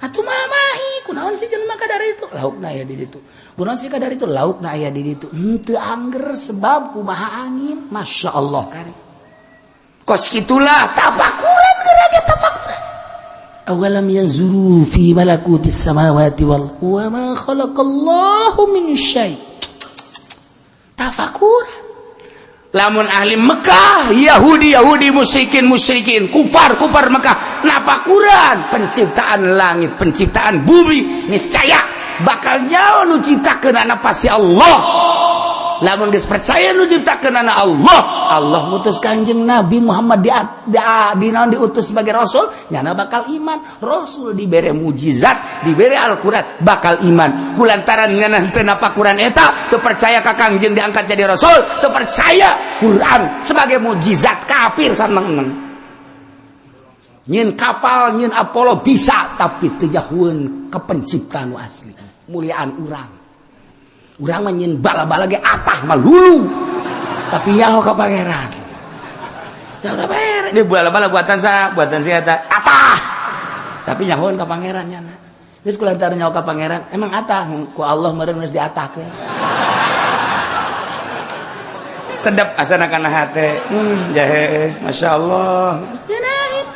Atuh mah mahi kunaon sih jelema kadar itu laukna aya di ditu, kunaon sih kadar itu laukna aya di ditu, henteu angger sebab kumaha angin. Masya Allah kari Kos gitulah. Tafakuran geura ge tafakuran. Awalam yanzuru fi malakutis samawati wal wa ma khalaqallahu min syai. Tafakuran. Lamun ahli Mekah, Yahudi Yahudi, musyrikin musyrikin, kufar kufar Mekah napakuran penciptaan langit, penciptaan bumi, niscaya bakal nyawa nu ciptakeun anak pasti Allah. Lamun geus percaya nu ciptakeun anak Allah, Allah mutus Kanjeng Nabi Muhammad di naon, diutus sebagai rasul, nyana bakal iman. Rasul dibere mujizat, dibere Al-Qur'an, bakal iman. Kulantaran ngeunah teu napakuran eta, teu percaya ka Kangjeng diangkat jadi rasul, teu percaya Quran sebagai mujizat, kafir saneng Nyin kapal, nyin Apollo bisa, tapi teu nyahoeun ke pencipta nu asli. Muliaan urang, urang mah nyin bala-bala ge atah mah lulu, tapi nyaho ka Pangeran, nyaho ka Pangeran. Ini bala-bala buatan sa, buatan si eta atah, tapi nyahoeun ka Pangeran nyana. Geus kulantaran nyaho ka Pangeran, emang atah ku Allah meureun geus diatahkeun. Sedap asana kana hate. Jahe, Masya Allah. Ngeunaheun.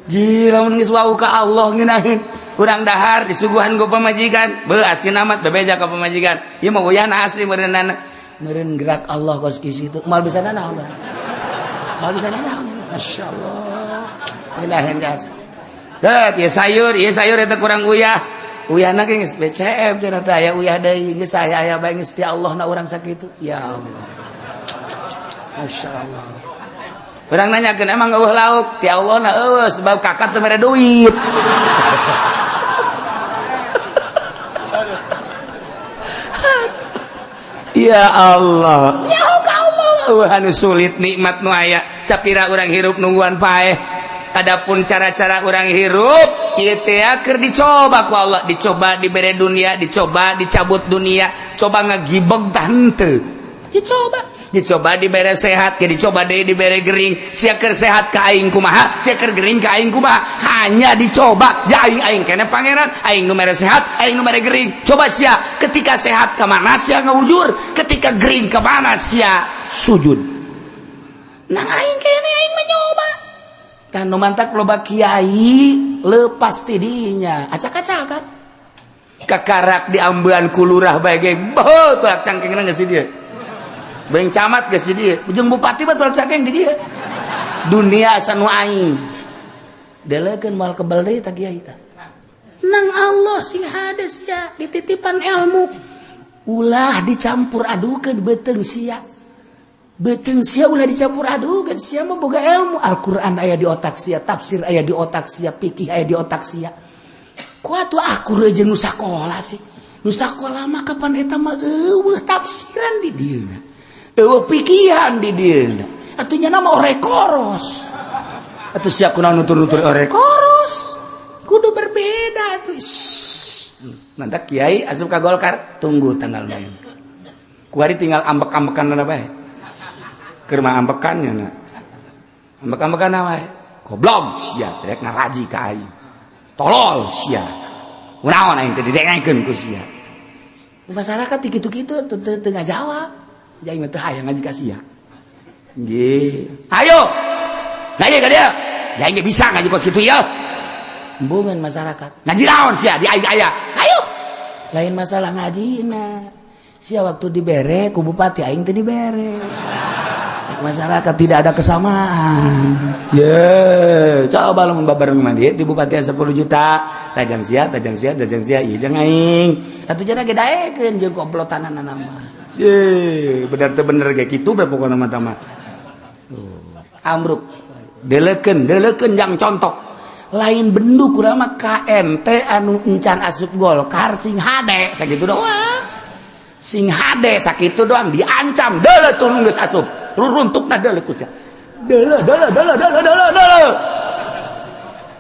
Ji lamun geus wau ka Allah ngeunaheun. Kurang dahar disuguhan ku pamajikan, beuh asin amat, bebeja ka pamajikan. Ieu mah uyahna asli meureunana. Meureun gerak Allah kos kieu itu moal bisa nanaon, moal bisa nanaon. Masya Allah. Ngeunaheun gas. Teu, ieu sayur eta kurang uyah. Uyahna ge geus BCM cenah teh, aya uyah deui, geus aya aya bae geus ti Allah na urang sakitu. Ya Allah. Masya Allah. Urang nanyakeun, emang eueuh lauk? Ti Allah na eueuh sebab kakak teu mere duit. Ya Allah. Ya Allah. Eueuh anu sulit nikmat nu aya. Sapira urang hirup nungguan paeh. Adapun cara-cara urang hirup ieu teh keur dicoba ku Allah, dicoba dibere dunia, dicoba dicabut dunia, coba ngagibeg tah henteu. Dicoba. Dicoba dibere sehat, ke dicoba deui dibere gering. Sia keur sehat ka aing kumaha, sia keur gering ka aing kumaha? Hanya dicoba. Ja aing aing kene Pangeran, aing nu mere sehat, aing nu mere gering. Coba sia ketika sehat ka mana sia ngawujur, ketika gering ka mana sia sujud. Nang aing kene aing mencoba. Kan nu mantak loba kiai lepas ti dinya, acak-acakan. Kakarak diambean ku lurah bae ge boh tolak cangkengna geus di dieu. Beng camat geus di dieu, ujung bupati mah tolak cangkeng di dieu. Dunia asa nu aing. Delekeun moal kebel deui tah kiai tah. Nang Allah sing hade sia dititipan ilmu. Ulah dicampur adukeun beuteung sia. Beuteung sia ulah dicampur adukeun, sia mah boga ilmu. Al-Qur'an aya di otak sia, tafsir aya di otak sia, fikih aya di otak sia. Ku atuh akur jeung nu sakola sih. Nu sakola mah kapan eta mah eueuh tafsiran di dieuna. Eueuh pikihan di dieuna. Atuh nya mah ore koros. Atuh sia kunaon nutur-nutur ore koros. Kudu berbeda atuh. Mantak kiai asup ka Golkar, tunggu tanggal main. Kuari tinggal ambek-ambekan bae. Keur mah ambekan nya na. Ambek-ambekan wae. Goblok sia rek ngaraji ka aing. Tolol sia. Kunaon aing teh didengekeun ku sia. Masyarakat kitu-kitu teu teu ngajawab. Jadi mah teu hayang ngaji ka sia. Nggih. Ayo. Ngaji ka dia. Ya aing bisa ngaji kos kitu ya. Embungan masyarakat. Ngaji naon sia di aing aya. Ayo. Lain masalah ngajina. Sia waktu dibere ku bupati aing teu dibere. Masyarakat tidak ada kesamaan. Ye, coba lamun babareng mah di bupati 10 juta, tajang sia, tajang sia, tajang sia, ieu jeung aing. Atuh jana ge daekeun jeung komplotanana mah. Ye, bener teu bener ge kitu bae pokona mah tah mah. Amruk. Delekeun, delekeun jang contoh. Lain bendu kurang mah KMT anu encan asup Golkar sing hade sakitu doang. Sing hade sakitu doang diancam deuleu tuh geus asup. Ruruntukna deuleu ku sia. Deuleu deuleu deuleu deuleu deuleu deuleu.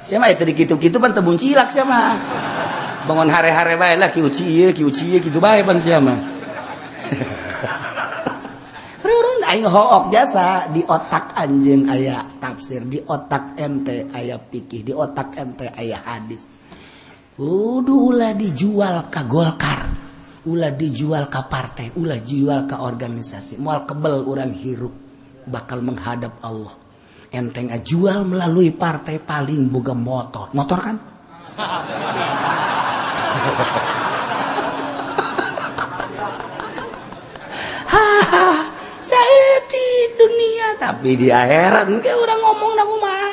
Sia mah teu dikitu-kitu pan teu muncilak sia mah. Bangun hare-hare bae lah kieu ieu kieu ieu kitu bae pan sia mah. Rurun aing hook jasa di otak anjeun aya tafsir, di otak ente aya fikih, di otak ente aya hadis. Kudu ulah dijual ka Golkar, ulah dijual ka partai, ulah jual ka organisasi. Moal kebel urang hirup bakal menghadap Allah. Enteng jual melalui partai paling boga motor. Motor kan? Hahaha, saeutik dunia tapi di akhirat engke urang ngomong na kumaha.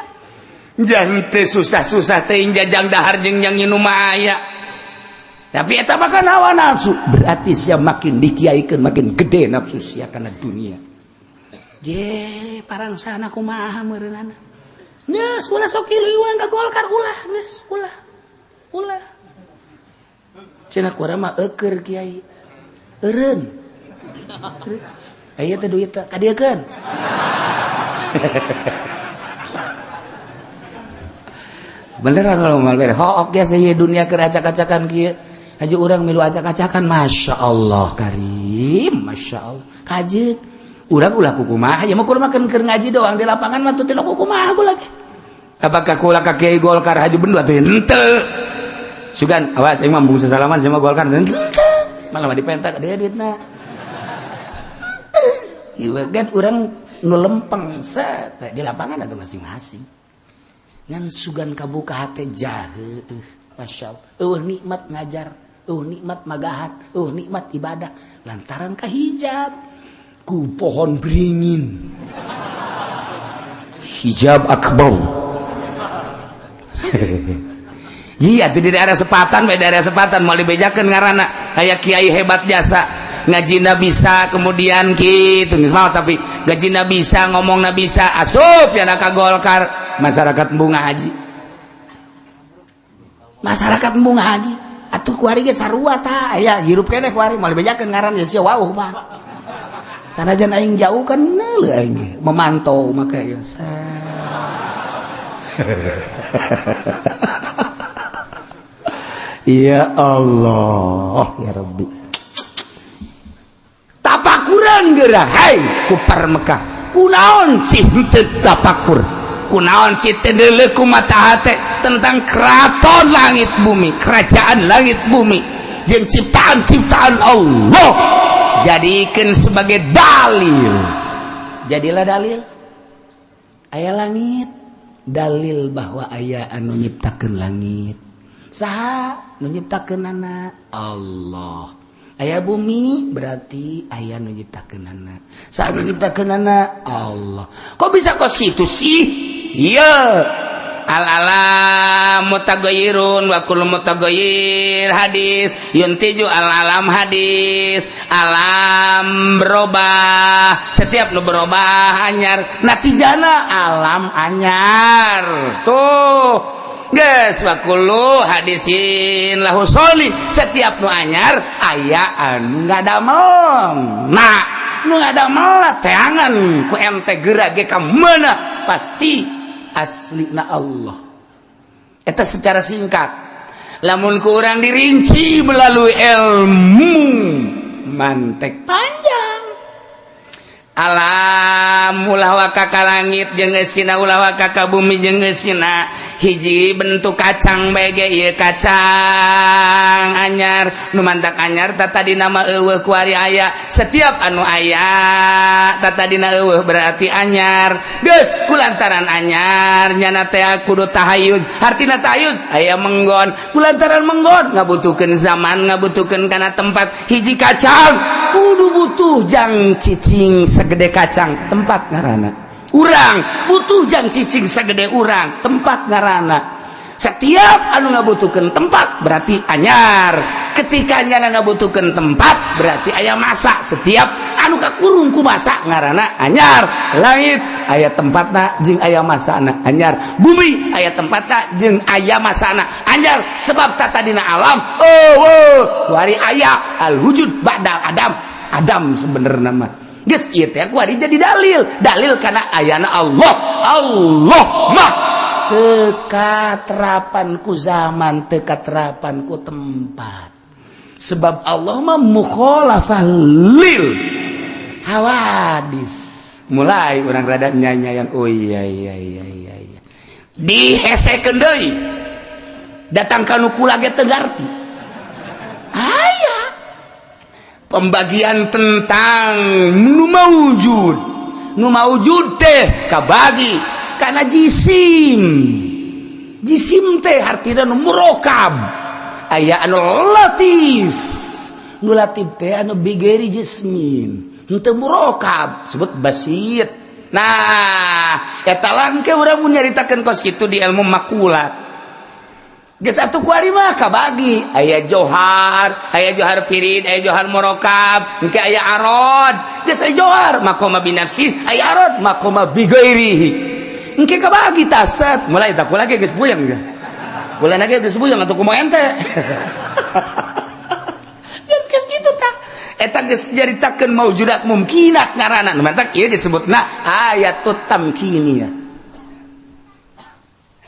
Jangan susah-susah teh jajang dahar jeung yang nginum aya. Tapi eta mah kan hawa nafsu. Berarti sia makin dikiaikeun makin gede nafsu sia kana dunia. Ye, parangsana kumaha meureunana. Geus ulah sok kiluan ka Golkar ulah geus ulah. Ulah. Cenah kurang mah eueur kiai. Eureun. Aya teh duit teh kadieukeun. Beneran kalau mal bere hook ya saya dunia keur acak-acakan kieu. Haji urang milu acak-acakan Masya Allah karim, Masya Allah. Kajeun urang ulah kukumaha ya mah kudu makan keur ngaji doang di lapangan mah teu kukumaha gua lagi. Apakah kula ka kiai Golkar haji bendu atuh henteu. Sugan awas aing mah embung sasalaman sama Golkar henteu. Malah mah dipentak dia duitna. Ieu kan urang nu lempeng set di lapangan atau masing-masing. Ngan sugan kabuka hate jahe Masya Allah. Eueuh nikmat ngajar, eueuh nikmat magahan, eueuh nikmat ibadah lantaran kahijab ku pohon beringin. Hijab akbar. Iya tuh di daerah Sepatan, di daerah Sepatan mau dibejakeun ngaranna aya kiai hebat jasa ngajina bisa kemudian kitu geus mau tapi ngajina bisa ngomongna bisa asup ya ka Golkar. Masyarakat embung ngaji, masyarakat embung ngaji atuh kuari ge sarua tah aya hirup keneh kuari moal dibejakeun ngaran ya sia wauh mah sanajan aing jauh kan neuleuh aing ge memantau maka ya. Ya Allah ya Rabbi, tapakuran geura hai kupar Mekah kunaon sih henteu tapakur, kunaon sih teu deuleu ku mata hate tentang keraton langit bumi, kerajaan langit bumi jeung ciptaan-ciptaan Allah, jadikan sebagai dalil. Jadilah dalil aya langit, dalil bahwa aya anu nyiptakeun langit. Saha nu nyiptakeunana? Allah. Aya bumi berarti aya nu nyiptakeunana. Saha nu nyiptakeunana? Allah. Kok bisa kos kitu sih? Iya. Al alam mutaghayyirun wa kullu mutaghayyir hadis yuntiju al alam hadis alam berubah, setiap nu berubah anyar, natijana alam anyar tuh geus. Wa kullu hadisin lahu soli, setiap nu anyar aya anu ngadamel. Nah, nu ngadamel teangan ku ente geura ge ka mana, pasti aslina Allah. Eta secara singkat. Lamun kurang dirinci melalui ilmu mantek panjang. Alam ulah waka ka langit jeung eusina, ulah waka ka bumi jeung eusina, hiji bentuk kacang bae ge ieu kacang anyar. Nu mantak anyar tadina mah eueuh, kuari aya. Setiap anu aya tadina eueuh berarti anyar. Geus, kulantaran anyar nyana teh kudu tahayuz. Hartina tahayuz aya menggon. Kulantaran menggon ngabutuhkeun zaman, ngabutuhkeun kana tempat. Hiji kacang kudu butuh jang cicing segede kacang, tempat ngaranna. Urang butuh jang cicing segede urang, tempat ngaranna. Setiap anu ngabutuhkeun tempat berarti anyar. Ketika nyana ngabutuhkeun tempat berarti aya masa. Setiap anu kakurung ku masa ngaranna anyar. Langit aya tempatna jeung aya masana, anyar. Bumi aya tempatna jeung aya masana, anyar. Sebab tadina alam oh kuari aya al wujud ba'dal adam. Adam sebenarnya mah geus ieu teh kuari jadi dalil, dalil karena ayana Allah. Allah mah teu katerapan ku zaman, teu katerapan ku tempat, sebab Allah mah mukhalafah lil hawadis. Mulai orang rada nyanyian, oh iya, dihesekeun deui, datang ka nu kula ge teu ngarti. Aya pembagian tentang nu maujud. Nu maujud teh kabagi karena jisim. Jisim teh artinya nu murokab, aya anu latif. Nu latif teh anu bighairi jismin, henteu murokab, sebut basit. Nah, eta langke urang mun nyaritakeun kos kitu di ilmu makulat. Geus atuh, kuari mah kabagi aya johar, aya johar pirid, aya johar murokab, engke aya arod. Geus, aya johar maqama binafsi, aya arod maqama bighairihi, engke kabagi taset. Mulai tak kula ge geus puyeng ge, kula ge geus puyeng atuh, kumaha ente? Geus geus kitu tah. Eta geus nyaritakeun maujudat mumkinat ngaranna. Mantak ieu disebutna ayatut tamkiniyah,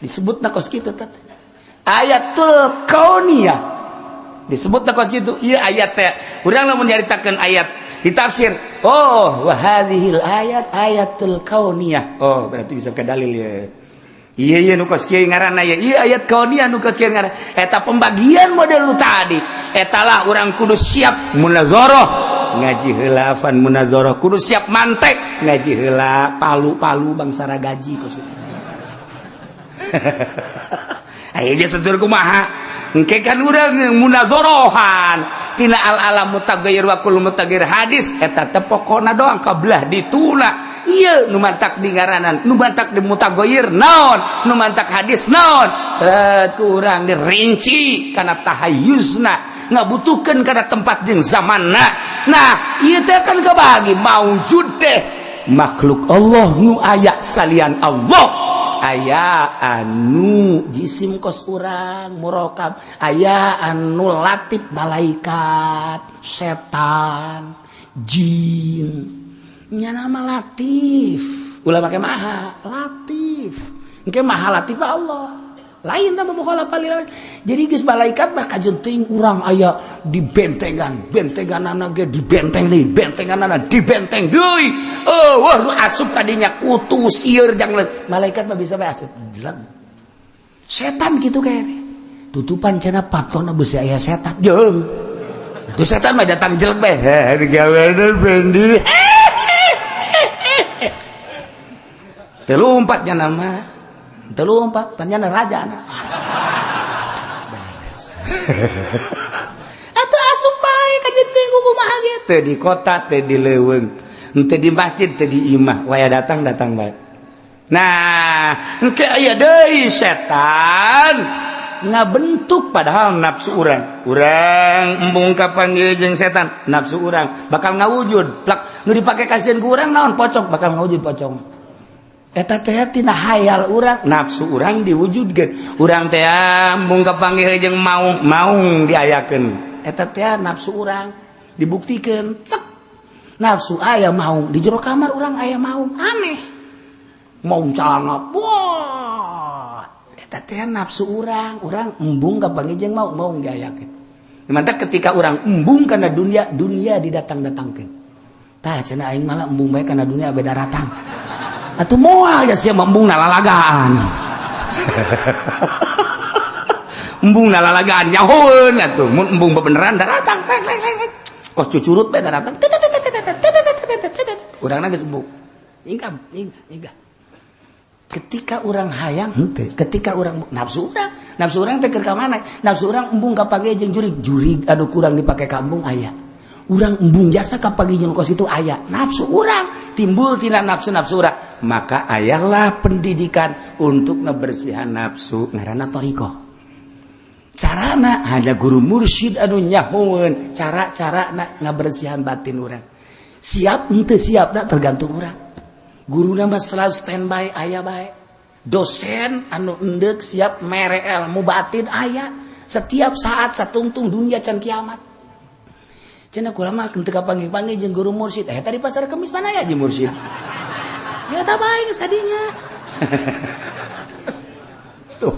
disebutna kos kitu teh ayatul kauniyah, disebutna kos kitu. Ieu ayat teh urang lamun nyaritakeun ayat ditafsir, oh, wa hadhil ayat ayatul kauniyah, oh berarti bisa ke dalil ya. Iya iya, nu kos kieu ngaranna ya. Iya, ayat kauniyah nu kos kieu ngaranna. Eta pembagian model nu tadi. Eta lah urang kudu siap munazarah, ngaji heula fan munazarah, kudu siap mantek, ngaji heula palu-palu bangsa gaji kos kitu. Ayo dia setur kumaha? Engke kan urang munazarahan tina al alam mutaghayyir wa kullu mutaghayyir hadis. Eta teh pokona doang kabelah dituna. Iya, nu mantak di ngaranan, nu mantak di mutaghayyir naon, nu mantak hadis naon, kurang dirinci karena tahayuzna ngabutuhkeun kana tempat jeung zamanna. Nah, ieu teh kan kabagi maujud teh makhluk Allah nu aya salian Allah. Aya anu jisim kos urang murokab, aya anu latif, malaikat, setan, jin. Nya nama latif ulah make maha latif, engke maha latif Allah lain tah mukhalafah lil. Jadi geus malaikat mah kajeun teuing urang aya di bentengan, bentenganana ge di benteng deui, bentenganana di benteng deui. Oh wah, nu asup ka dinya kutu sieur jang malaikat mah bisa bae asup jelek. Setan kitu kene tutupan cenah patona beusi aya setan. Jeuh, itu setan mah datang jelek bae, heh digawean Fendi. Teu lompatnya nama, teu lompat, panjana raja na. Atuh asup bae ka jenting kumaha ge, teu di kota, teu di leuweung, teu di masjid, teu di imah, waya datang datang bae. Nah, engke aya deui setan ngabentuk, padahal nafsu urang, urang embung kapanggih jeung setan, nafsu urang bakal ngawujud plak nu dipake kasihan ku urang naon, pocong, bakal ngawujud pocong. Eta teh tina hayal urang, nafsu urang diwujudkeun. Urang teh embung kapanggih jeung maung, maung diayakeun. Eta teh nafsu urang dibuktikeun tek nafsu aya maung di jero kamar urang, aya maung aneh, maung calana. Wah, eta teh nafsu urang, urang embung kapanggih jeung maung, maung diayakeun. Mantap, ketika urang embung karena dunia, dunia didatang-datangkeun. Tah, cenah aing malah embung bae kana dunia beda datang. Atuh moal ya sia embung nalalagaan. Embung nalalagaan nyahoeun atuh, mun embung bebeneran datang. Kos cucurut bae datang. Urangna geus embung. Nyingkam, nyingkah, nyingkah. Ketika urang hayang henteu, ketika urang nafsu urang, nafsu urang teh keur ka mana? Nafsu urang embung kapanggih jeung jurig, jurig anu kurang dipake ka embung aya. Urang embung jasa kapanggih jeung kos itu aya. Nafsu urang timbul tina nafsu-nafsu urang. Maka ayalah pendidikan untuk ngebersihan nafsu ngaranna thoriqoh. Carana hanya guru mursyid anu nyahoeun cara-cara na ngabersihan batin urang. Siap henteu siap da tergantung urang. Guru nama selalu standby aya bae. Dosen anu endek siap mere ilmu batin aya setiap saat satungtung dunia can kiamat. Cenah kula mah teu kapanggih-panggih jeung guru mursyid. Eh, tadi pasar Kemis mana ya jeung mursyid? Ya tak bae geus tadinya. Tuh.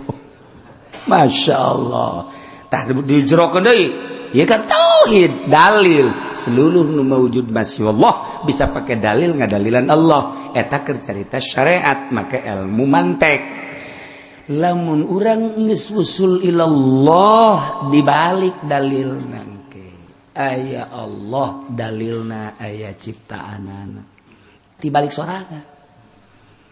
Masya Allah. Tah, dijerokeun deui. Ya kan tauhid dalil seluruh nu maujud masya Allah bisa pakai dalil ngadalilan Allah. Eta keur carita syariat, maka ilmu mantek. Lamun urang geus usul ilallah, dibalik dalil nangke aya Allah, dalilna aya ciptaanana dibalik sorangan.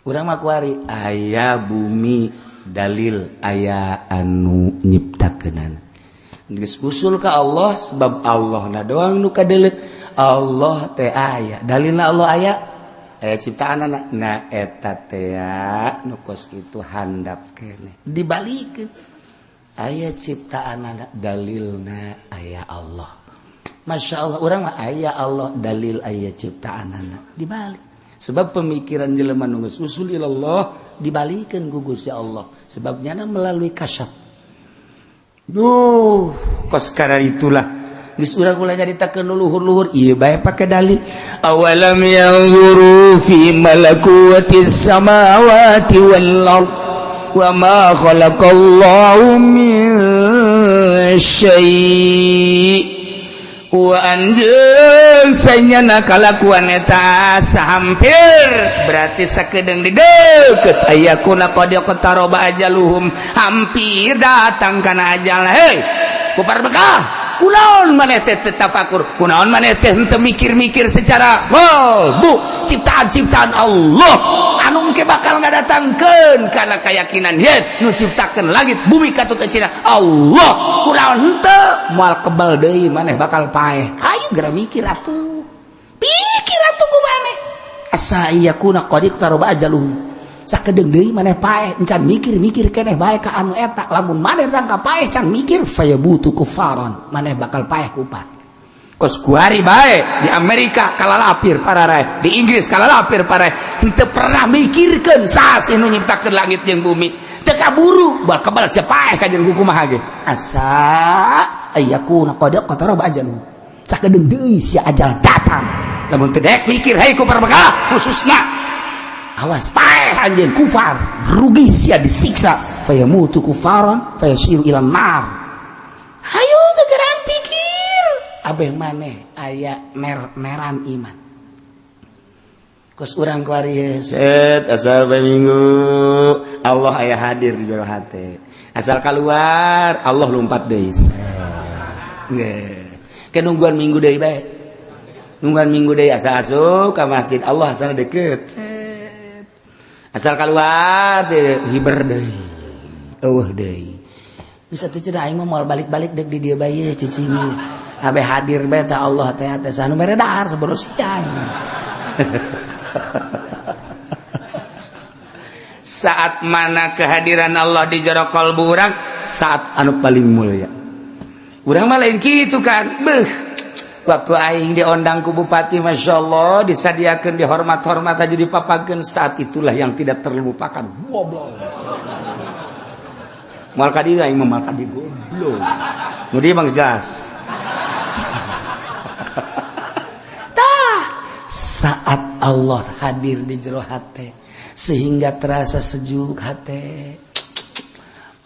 Urang mah kuari aya bumi, dalil aya anu nyiptakeunana. Geus usul ka Allah, sebab Allah na doang nu kadeuleu. Allah teh aya dalilna, Allah aya, aya ciptaanana. Nah, eta teh nu kos kitu handap keneh dibalikeun aya ciptaanana, dalilna aya Allah. Masya Allah, urang mah aya Allah, dalil aya ciptaanana, dibalik. Sebab pemikiran jelema nu geus usul ilallah dibalikeun ku Gusti Allah, sebabnya melalui kasyaf. Duh, kos karena itulah geus urang ulah nyaritakeun luhur-luhur ieu bae pake dalil. Awalam yanzuru fi malakuti samawati wal ard wa ma khalaqallahu min syai' wa anjeun sanyana kalakuan eta sahampir berarti sakedeung di deukeut ayakuna qad iqtaraba ajaluhum, hampir datang kana ajal. Hei kufar Mekah, kunaon maneh teh teu tafakur? Kunaon maneh teh henteu mikir-mikir secara bu ciptaan-ciptaan Allah anu engke bakal ngadatangkeun kana keyakinan yen nu ciptakeun langit bumi katut eusina Allah? Kunaon henteu? Moal kebal deui, maneh bakal paeh. Hayu geura mikir atuh, pikir atuh ku maneh. Asa yakuna qad iqtaraba ajaluhum, sakedeung deui maneh paeh, encan mikir-mikir keneh bae ka anu eta. Lamun maneh rangka paeh can mikir, fayamutu kufaran, maneh bakal paeh kufar. Kos kuari bae di Amerika kalalapir pararai, di Inggris kalalapir pararai, henteu pernah mikirkeun saha sih nu nyiptakeun langit jeung bumi. Teu kaburu bakal kebal sia paeh ka jeung kumaha ge. Asa ayakuna qad iqtaraba ajaluhum, sakedeung deui sia ajal datang. Lamun teu daek mikir, hei kufar Mekah khususna, awas paeh anjeun kufar, rugi sia, disiksa. Fayamutu kufaran fayasiru ila nar. Hayu gegeran pikir abeh maneh aya mer-meran iman. Kos urang kuari set asal bae minggu Allah aya hadir di jero hate, asal keluar Allah lompat deui. Nggih ke nungguan minggu deui bae, nungguan minggu deui, asal asup ka masjid Allah asal deket. Asal keluar teh hiber deui, eueuh deui. Bisa tuh cenah, aing mah moal balik-balik, dek di dieu bae cicing. Abe hadir bae teh Allah teh teh anu mere dahar sabodo sia. Saat mana kehadiran Allah di jero kalbu urang, saat anu paling mulia. Urang mah lain kitu kan. Beuh, waktu aing diondang ku bupati, Masya Allah, disadiakan, dihormat-hormat aja, dipapakeun, saat itulah yang tidak terlupakan. Goblok, moal ka dieu aing mah, moal ka dieu, goblok. Nu dieu bang jelas. Tah, saat Allah hadir di jero hate sehingga terasa sejuk hati,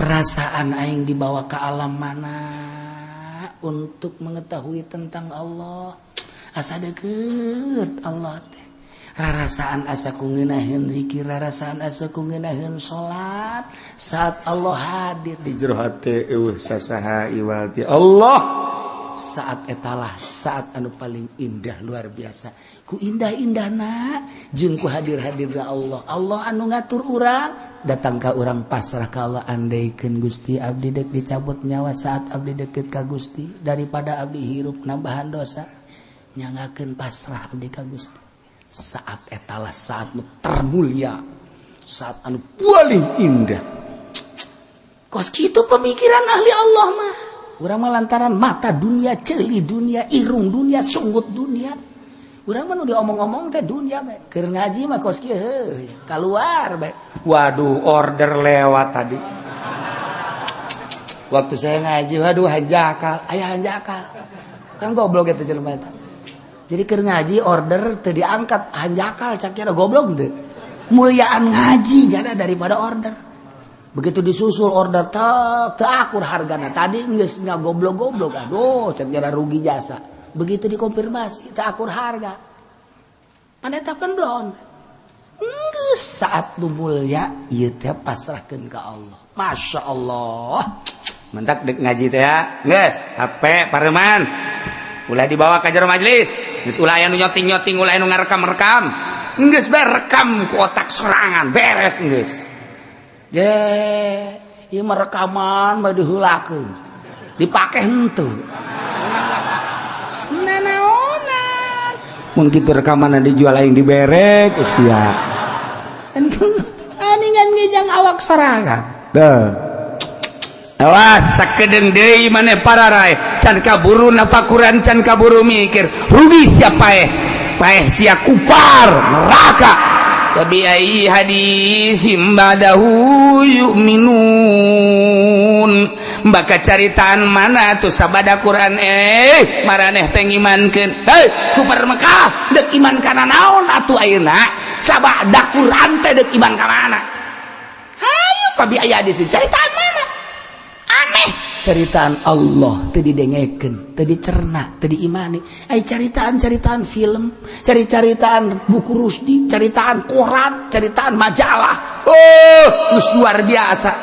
perasaan aing dibawa ke alam mana untuk mengetahui tentang Allah, asa deket Allah teh, rarasaan asa ku ngeunaheun zikir, rarasaan asa ku ngeunaheun salat saat Allah hadir di jero hate, eueuh sasaha iwal ti Allah. Saat etalah saat anu paling indah, luar biasa ku indah-indahna jeung ku hadir-hadirna Allah. Allah anu ngatur urang, datang ka urang, pasrah ka Allah. Andaikeun Gusti, abdi dek dicabut nyawa saat abdi deket ka Gusti, daripada abdi hirup nambahan dosa, nyangakeun pasrah abdi ka Gusti. Saat etalah saat nu termulia, saat anu paling indah. Kos kitu pemikiran ahli Allah mah. Urang mah lantaran mata dunia, ceuli dunia, irung dunia, sunggut dunia. Urang mah nu diomong-omong teh dunia bae. Keur ngaji mah kos kieu heuh, keluar bae. Waduh, order lewat tadi waktu saya ngaji. Waduh, hanjakal aya, hanjakal. Kan goblok eta jelema eta. Jadi keur ngaji order teu diangkat, hanjakal cak kira, goblok teu. Muliaan ngaji jada daripada order. Begitu disusul order tek, teu akur hargana tadi, geus goblok-goblok, aduh, cek jara rugi jasa. Begitu dikonfirmasi teu akur harga, panetapkan belum. Geus saat nu mulia ieu teh, pasrahkeun ka Allah. Masya Allah. Mentak dek ngaji teh ya, geus HP pareman, ulah dibawa ka jero majelis. Geus, ulah aya nu nyoting-nyoting, ulah anu ngarekam-rekam. Geus bae, rekam ku otak sorangan, beres geus. Ye, ieu mah rekaman mah diheulakeun. Dipake henteu. Nanaonan. Mun kitu rekaman dijual, aing dibere ku sia. Aningan ngejang awak sorangan. Duh. Awas, sakedeung deui maneh pararay can kaburu nafakuran, can kaburu mikir, rugi sia, paeh, paeh sia, kupar neraka. Fabi ayyi hadisim ba'dahu yu'minun? Baka caritaan mana tuh sabada Quran maraneh teh ngimankeun? Hei, kupar Mekah, dek iman kana naon atuh ayeuna? Sabada Quran teh dek iman ka mana? Hayu, fabi ayyi hadisin, caritaan mana aneh? Ceritaan Allah teu didengekeun, teu dicerna, teu diimani. Ai caritaan-caritaan film, cari-caritaan buku Rusdi, caritaan koran, caritaan majalah. Oh, geus luar biasa.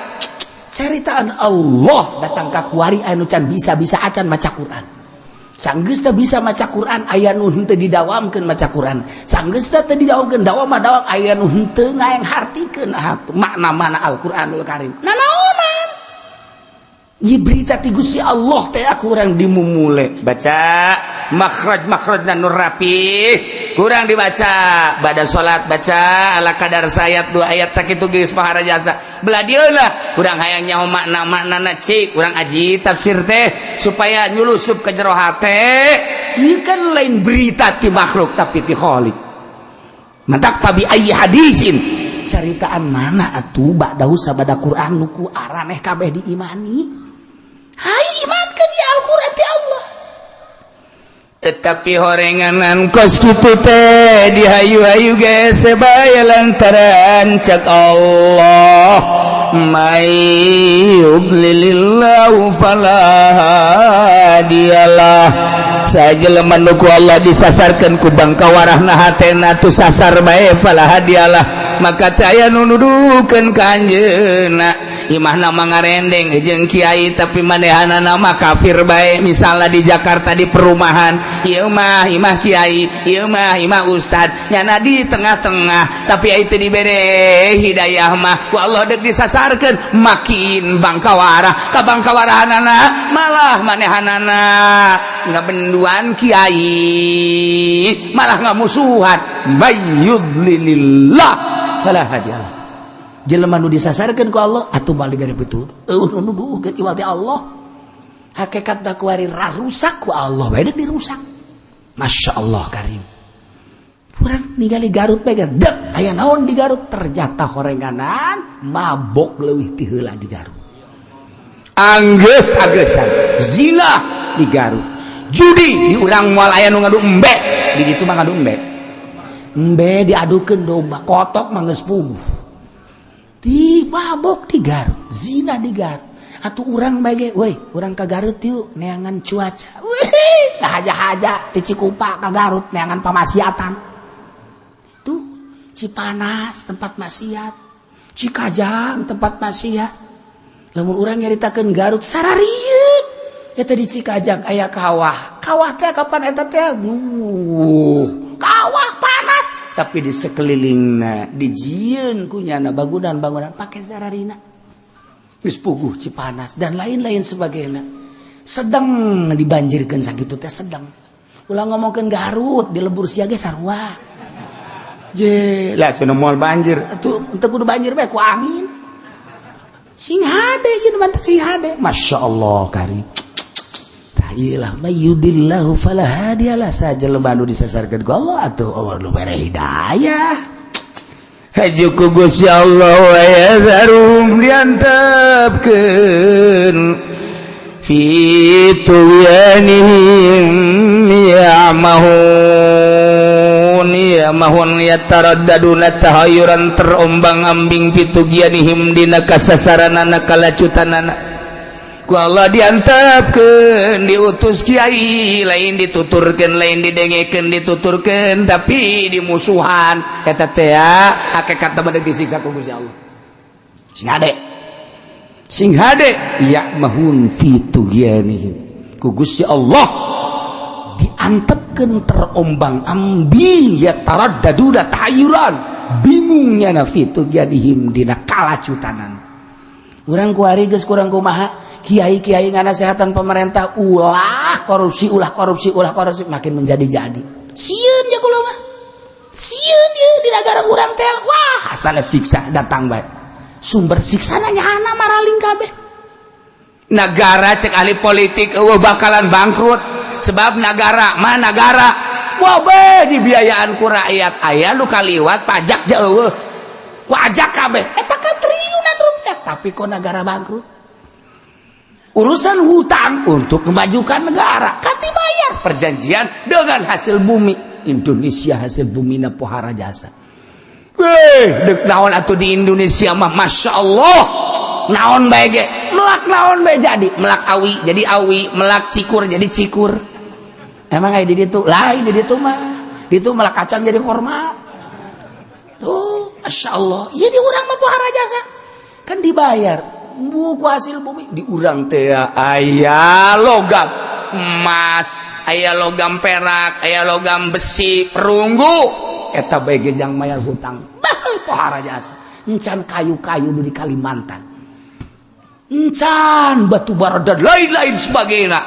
Caritaan Allah datang ka kuari anu can bisa-bisa acan maca Quran. Sanggeus teu bisa maca Quran, aya nu henteu didawamkeun maca Quran. Sanggeus teu didawamkeun, dawam mah dawam, aya nu henteu ngaeng hartikeun makna mana Al-Qur'anul Karim. Nanaonan? Ieu berita ti Gusti Allah teh aku urang dimumule baca makhraj, makhraj nu rapi kurang dibaca. Pada salat baca ala kadar sayat, dua ayat, sakitu geus maharajasa. Belah dieu lah kurang hayang nyaho makna maknana, cik kurang aji tafsir teh supaya nyulusup ke jero hate. Ieu kan lain berita ti makhluk, tapi ti Khalik. Mantak fabi ayyi hadisin, caritaan mana atuh ba'dahu sabada Quran nu ku araneh kabeh diimani? Hai, imankeun ya Al-Qur'an ti Allah. Tetapi horenganan kos kitu teh dihayu-hayu ge bae, lantaran cek Allah, may yudlilillahu fala hadiyalah. Sajelema nu ku Allah disasarkeun ku bangkawarahna hatena tu sasar bae, fala hadiyalah, maka teu aya nu nuduhkeun ka anjeunna. Imahna mah ngarendeng jeung kiai, tapi manehanana mah kafir bae. Misalnya di Jakarta, di perumahan ieu mah imah kiai, ieu mah imah ustad, nyana di tengah-tengah, tapi itu dibere hidayah mah ku Allah dek disasarkeun, makin bangkawarah ka bangkawarahanana, malah manehanana ngabenduan kiai, malah ngamusuhan. Mayyudlilillah fala hadiyalah. Jelema nu disasarkeun ku Allah atuh moal dibere petunjuk, eueuh nu nuduhkeun iwal ti Allah. Hakikat da kuari rusak ku Allah bae deuk dirusak. Masya Allah karim. Urang ningali Garut bae dek aya naon di Garut, ternyata horenganan mabok leuwih ti heula di Garut. Anggeus agesan zina di Garut, judi di urang moal aya nu ngadu embe, di ditu mah ngadu embe. Embe diadukeun domba kotok mah geus puguh. Di mabok di Garut, zina di Garut. Atuh urang bae ge, woi, urang ka Garut yuk neangan cuaca. Wih, haja-haja ti Cikupa ka Garut neangan pamaksiatan. Tuh, Cipanas tempat maksiat, Cikajang tempat maksiat. Lamun urang nyaritakeun Garut sararieun. Eta di Cikajang aya kawah. Kawah teh kapan eta teh? Kawah panas, tapi di sekelilingna dijieun ku nyana bangunan-bangunan pake sararina. Geus puguh Cipanas dan lain-lain sebagainya. Sedang dibanjirkeun sakitu teh sedang. Ulah ngomongkeun Garut di lembur sia ge sarua. Je, lah cenah moal banjir. Atuh teu kudu banjir bae ku angin. Sing hade ieu mantap, sing hade. Masya Allah karim. Tah ieu lah, mayyudillahu fala hadiyalah. Sajelema nu disasarkeun ku Allah atuh Allah nu bere hidayah. Haju ku Gusti Allah wa yadharum, diantepkeun fi tughyanihim ya'mahun. Ya'mahun yataraddaduna tahayyuran, terombang-ambing, fi tughyanihim dina kasasaranana, kalacutanana. Ku Allah diantepkeun, diutus kiai, lain dituturkeun, lain didengekeun, dituturkeun tapi dimusuhan. Eta teh hakikat mah disiksa ku Gusti Allah. Sing hade, sing hade. Ya'mahun fi tughyanihim, ku Gusti Allah diantepkeun terombang ambing, ya taraddaduna tahayyuran, bingungnya, na fi tughyanihim dina kalacutanan. Urang kuari geus kurang kumaha, kiai-kiai nganasehatan pemerintah ulah korupsi, ulah korupsi, ulah korupsi, makin menjadi-jadi. Sieun ya kula mah, sieun ya di negara urang teh. Wah, asal siksa datang bae, sumber siksa nyana maraling kabeh negara. Cek ahli politik eueuh bakalan bangkrut, sebab negara mah negara wah be dibiayaan ku rakyat, aya nu kaliwat pajak jauh, pajak kabeh eta kan triliunan rupiah, tapi kok negara bangkrut. Urusan hutang untuk memajukan negara kan dibayar perjanjian dengan hasil bumi Indonesia, hasil bumi na pohara jasa. Weh, dek naon atuh di Indonesia mah, masya Allah, naon bae ge melak, naon bae jadi melak, awi jadi awi, melak cikur jadi cikur. Emang aya di ditu? Lain di ditu mah, di ditu melak kacang jadi korma tuh. Masya Allah ya, di urang mah pohara jasa kan dibayar buku hasil bumi. Di urang teh aya logam emas, aya logam perak, aya logam besi, perunggu, eta bae ge jang mayar hutang. Bah, pohara jasa. Encan kayu-kayu di Kalimantan, encan batu bara dan lain-lain sebagainya.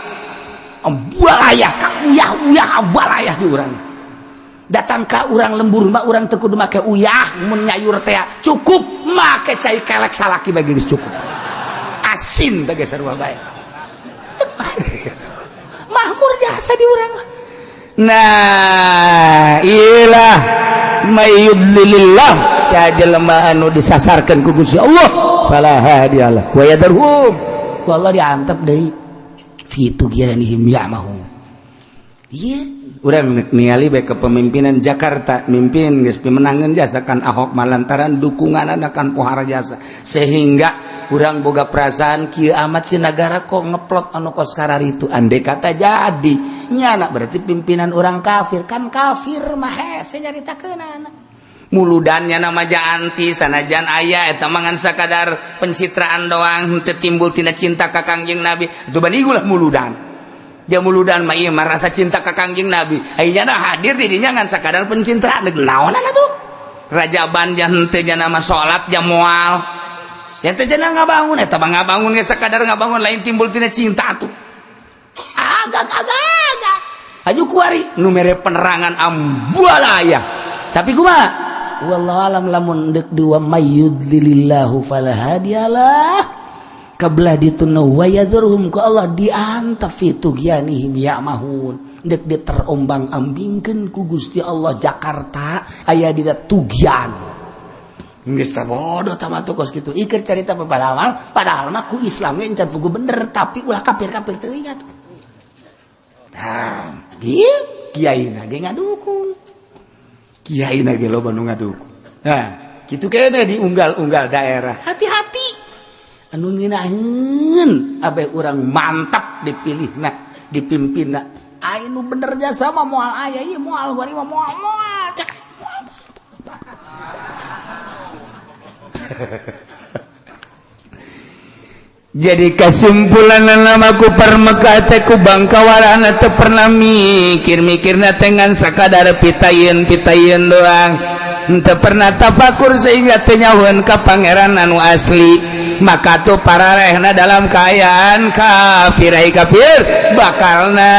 Balayah ka uyah-uyah, balayah di urang. Datang ka urang lembur mah urang teu kudu make uyah mun nyayur teh, cukup make cai kelek salaki bae geus cukup, asin teh geus sarua bae. Makmur jasa di urang. Nah, iyalah, mayyudlilillah ya, jelema anu disasarkan ku Gusti Allah fala hadiyalah wa yadarhum, ku Allah diantep deui, fi tughyanihim ya'mahun. Iya, urang ningali bae kepemimpinan Jakarta, mimpin geus pimenangeun jasa kan Ahok, malantaran dukungan kan pohara jasa, sehingga urang boga perasaan kieu amat si negara kok ngeplot anu kos itu. Andai kata jadi nyana berarti pimpinan orang kafir kan, kafir mah hese nyaritakeun anak. Muludannya nama anti sanajan aya, eta mah ngan sakadar pencitraan doang, henteu timbul tina cinta ka Kangjeng Nabi. Itu bani ulah muludan. Ja muludan mah ieu mah rasa cinta ka Kangjeng Nabi. Ayeuna hadir di dinya ngan sakadar pencitraan, naonan atuh? Rajaban jan henteu nya nama salat jam moal. Sia teh cenah ngabangun, eta mah ngabangun ge sakadar ngabangun, lain timbul tina cinta tuh. Agak agak agak. Aju kuari nu mere penerangan ambualaya. Tapi kumaha? Wallahu alam, lamun deuk dua mayyudlilillahu fala hadiyalah kabelah dituna wa yadhurhum ku Allah diantaf fi tughyanihim ya'mahun, deuk diterombang ambingkeun ku Gusti Allah. Jakarta aya dina tughyan, geus tah bodoh tah tuh kos kitu iker carita. Padahal padahal mah ku Islam ge encan pugu bener, tapi ulah kafir-kafir teuing atuh. Tah kieu kiai na ge ngadukung, kiai na ge loba nu ngadukung. Nah, kitu kene di unggal-unggal daerah. Hati-hati anu ngeunaheun, abeh urang mantap dipilihna, dipimpinna. Aya nu bener jasa mah moal aya ieu, moal bari mah moal moal cek. Jadi kesimpulan namaku Mekah teh ku bangkawarana teu pernah mikir-mikirna dengan sakadar pitayeun pitayeun doang, teu pernah tafakur sehingga teu nyahueun ka pangeran anu asli. Maka tuh pararehna dalam keadaan kafir, ai kafir bakalna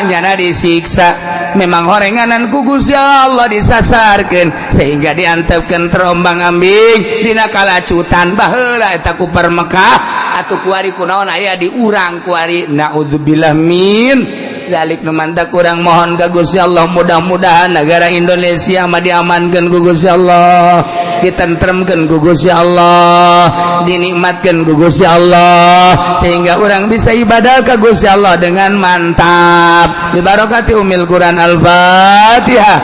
nyana disiksa. Memang horenganan ku Gusti Allah disasarkeun sehingga diantepkeun terombang ambing dina kalacutan baheula eta kufar Mekah. Atuh kuari kunaon aya di urang kuari? Naudzubillah min dzalik. Nu mantak urang mohon ka Gusti Allah, mudah-mudahan negara Indonesia mah diamankeun ku Gusti Allah, ditentremkeun ku Gusti Allah, dinikmatkeun ku Gusti Allah, sehingga orang bisa ibadah ka Gusti Allah dengan mantap. Bibarakati umil Quran, Al-Fatihah.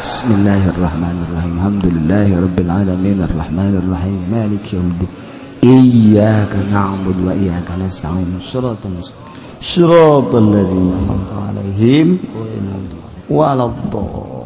Bismillahirrahmanirrahim. Alhamdulillahirabbil alamin arrahmanirrahim maliki yaumiddin. Iyyaka na'budu wa iyyaka nasta'in. Shiratal mustaqim. Shiratal ladzina an'amta 'alaihim waladdallin.